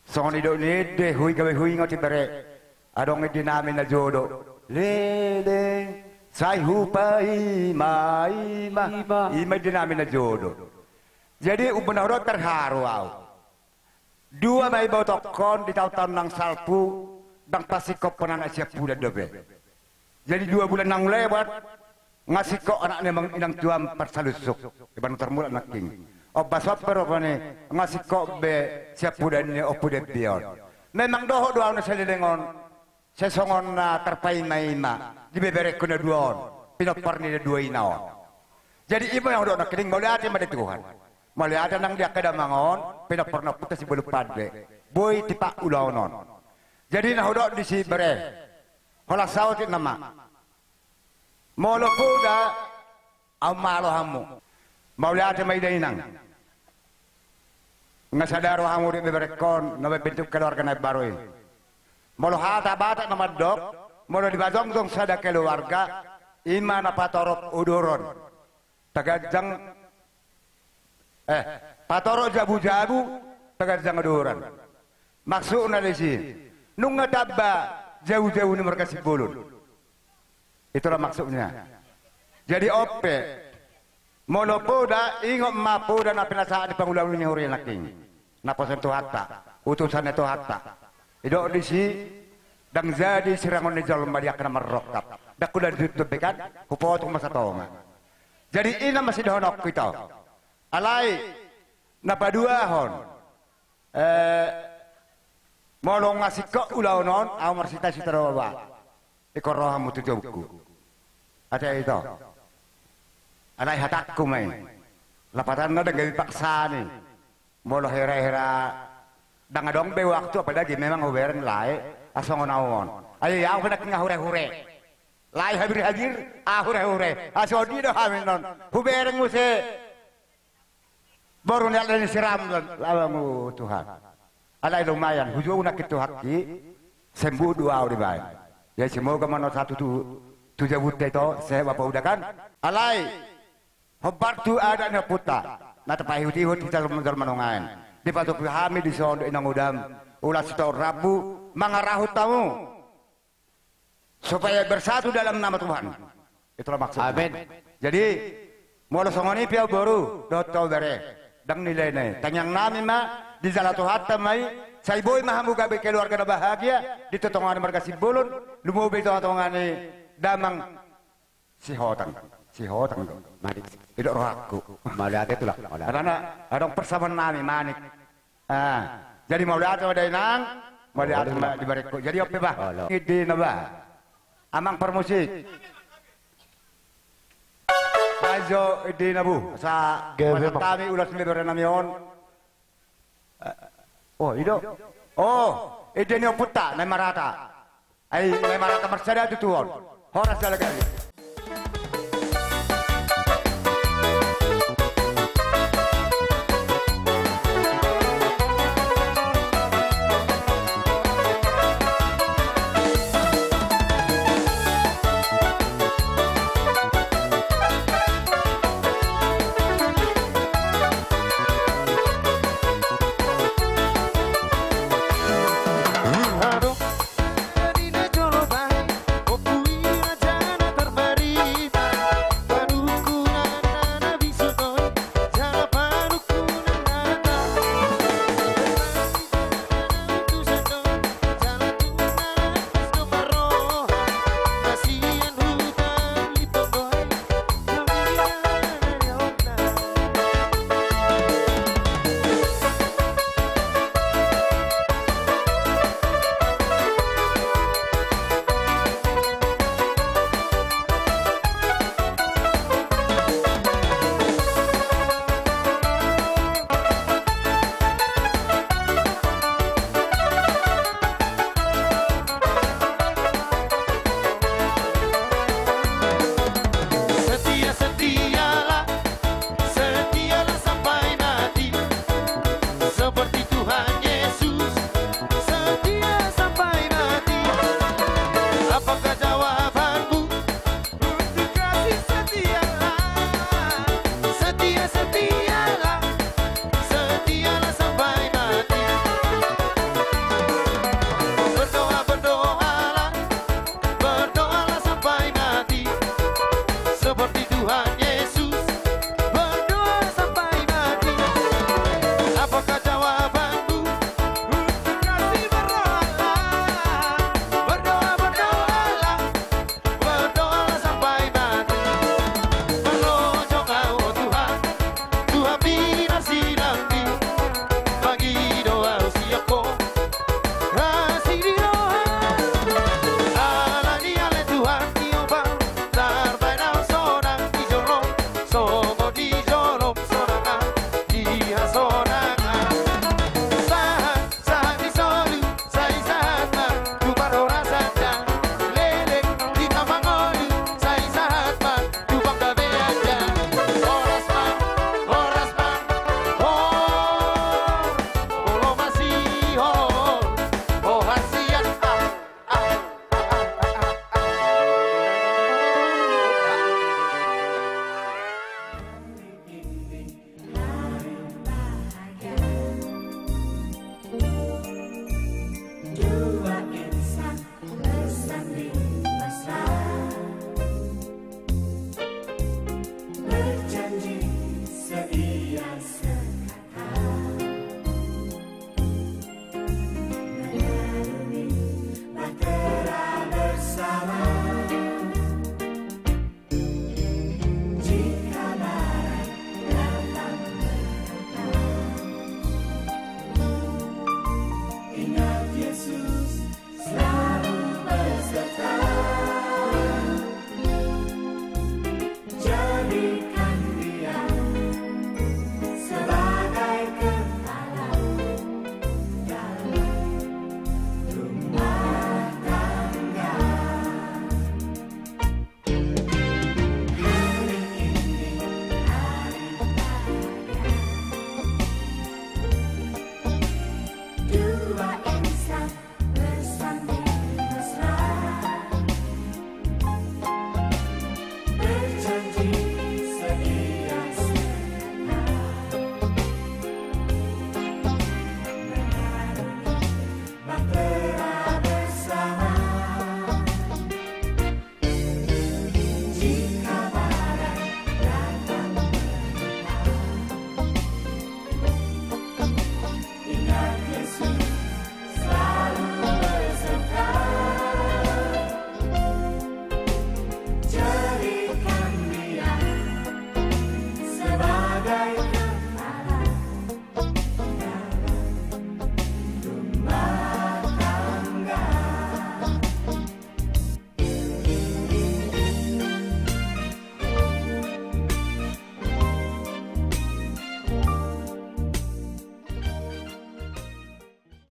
Songon nidok ni ende, hui gabe huingot ibebere. Adong ende nami na jodo. Leleng, sai hupaima-ima. Ima. Ima ende nami na jodo. Jadi umbahen na hudok tarharu au. Dua ma ibotohon di taon-taon naung salpu, ndang pasingkophon anak siampudan dope. Jadi dua bulan naung lewat, nga singkop anak ni amang inang tuam Parsalusuk, ibaen tarmulak nangkin. Ombas on pe rupani, nga singkop be siampudan ni Ompu Dembi on. Memang dohot do au na saleleng on, sai songon na tarpaima-ima di beberengku na dua on, pinompar ni na dua ina on. Jadi ima na hudok nangkin, mauliate ma di Tuhan. Mauliate nang di angka damang on, pinompar ni ompunta Simbolon Pande. Boi tipak ulaon on. Jadi na hudok disi bere, holan saotik nama. Molo poda, au malo hamu. Mauliate ma ida inang. Nga sada rohamu di beberengkon na mambentuk keluarga na imbaru i. Molo hata Batak na mandok, molo dipajongjong sada keluarga, ima na patorop uduron, taganjang, eh, patorop jabu-jabu, taganjang uduron. Maksudna disi, nunga tamba jabu-jabu ni marga Simbolon. Itulah maksudnya. Jadi on pe, molo poda, ingot ma poda na pinasahat ni pangula-ula ni huria nangkin, naposo ni Tuhanta, utusan ni Tuhanta. Didok disi, ndang jadi sirangon ni jolma di angka na marrongkap. Ndang hula di tuntun be kan, hupotok ma satonga. Jadi i nama sidohononku ito. Alai na paduahon, eh, molo nga singkop ulaon on, au marsita-sita do ba. Ingkon ro hamu tu jabungku. Ate ito. Alai hatangku ma i. Lapatanna ndang gabe paksaan i. Molo hera-hera ndang adong be waktu, apalagi memang hubereng lae, asongon au on. Ai au pe nangkin nga hure-hure. Lae habir-habir, ah, hure-hure. Asodi do hami non. Hubereng muse. Boru ni alai ni siram, lawangu Tuhan. Alai lumayan, hujou nangkin Tuhanki, sembuh do au dibaen. Ya, semoga ma na sahat tu, tu jabunta ito, sehat bapa uda kan. Alai, hombar tu adat ni ompunta, na tapaihut-ihut hita jolma nuaeng. Dipatupa hami dison do inang udam, ulas sitaon rambu, mangarahut hamu. Supaya bersatu dalam nama Tuhan. Itulah maksudnya. Amin. Jadi, molo songon i pe au boru, dohot au bere, ndang nilai na i. Tangiang nami ma, dijalo Tuhanta ma i, sai boi ma hamu gabe keluarga na bahagia, di tonga-tonga ni marga Simbolon, lumobi di tonga-tonga ni damang Sihotang. Sihotang do. Manik. Didok rohangku. Mauliate tulang. Mauliate. Karena adong persamaan nami, Manik. Ah, jadi mauliate ma da inang, mauliate ma di berengku. Jadi on pe bah. Olo. Idina bah. Amang parmusik. Ajo idina bu. Sa gabe, Mang. Kami ulas ni bere nami on. Eh, oh, i do. Oh, ide ni ompunta, na i marata. Ai, na i marata marsada tutu on. Horas jala gabe. Sonang, sahat, sahat ni solu, sai sahat ma tu parhorasan da. Leleng hita mangolu, sai sahat ma tu panggabean da. Horas ma, horas ma, hor, olo masihol, ho hasian, ah. Dua insan bersanding mesra, berjanji setia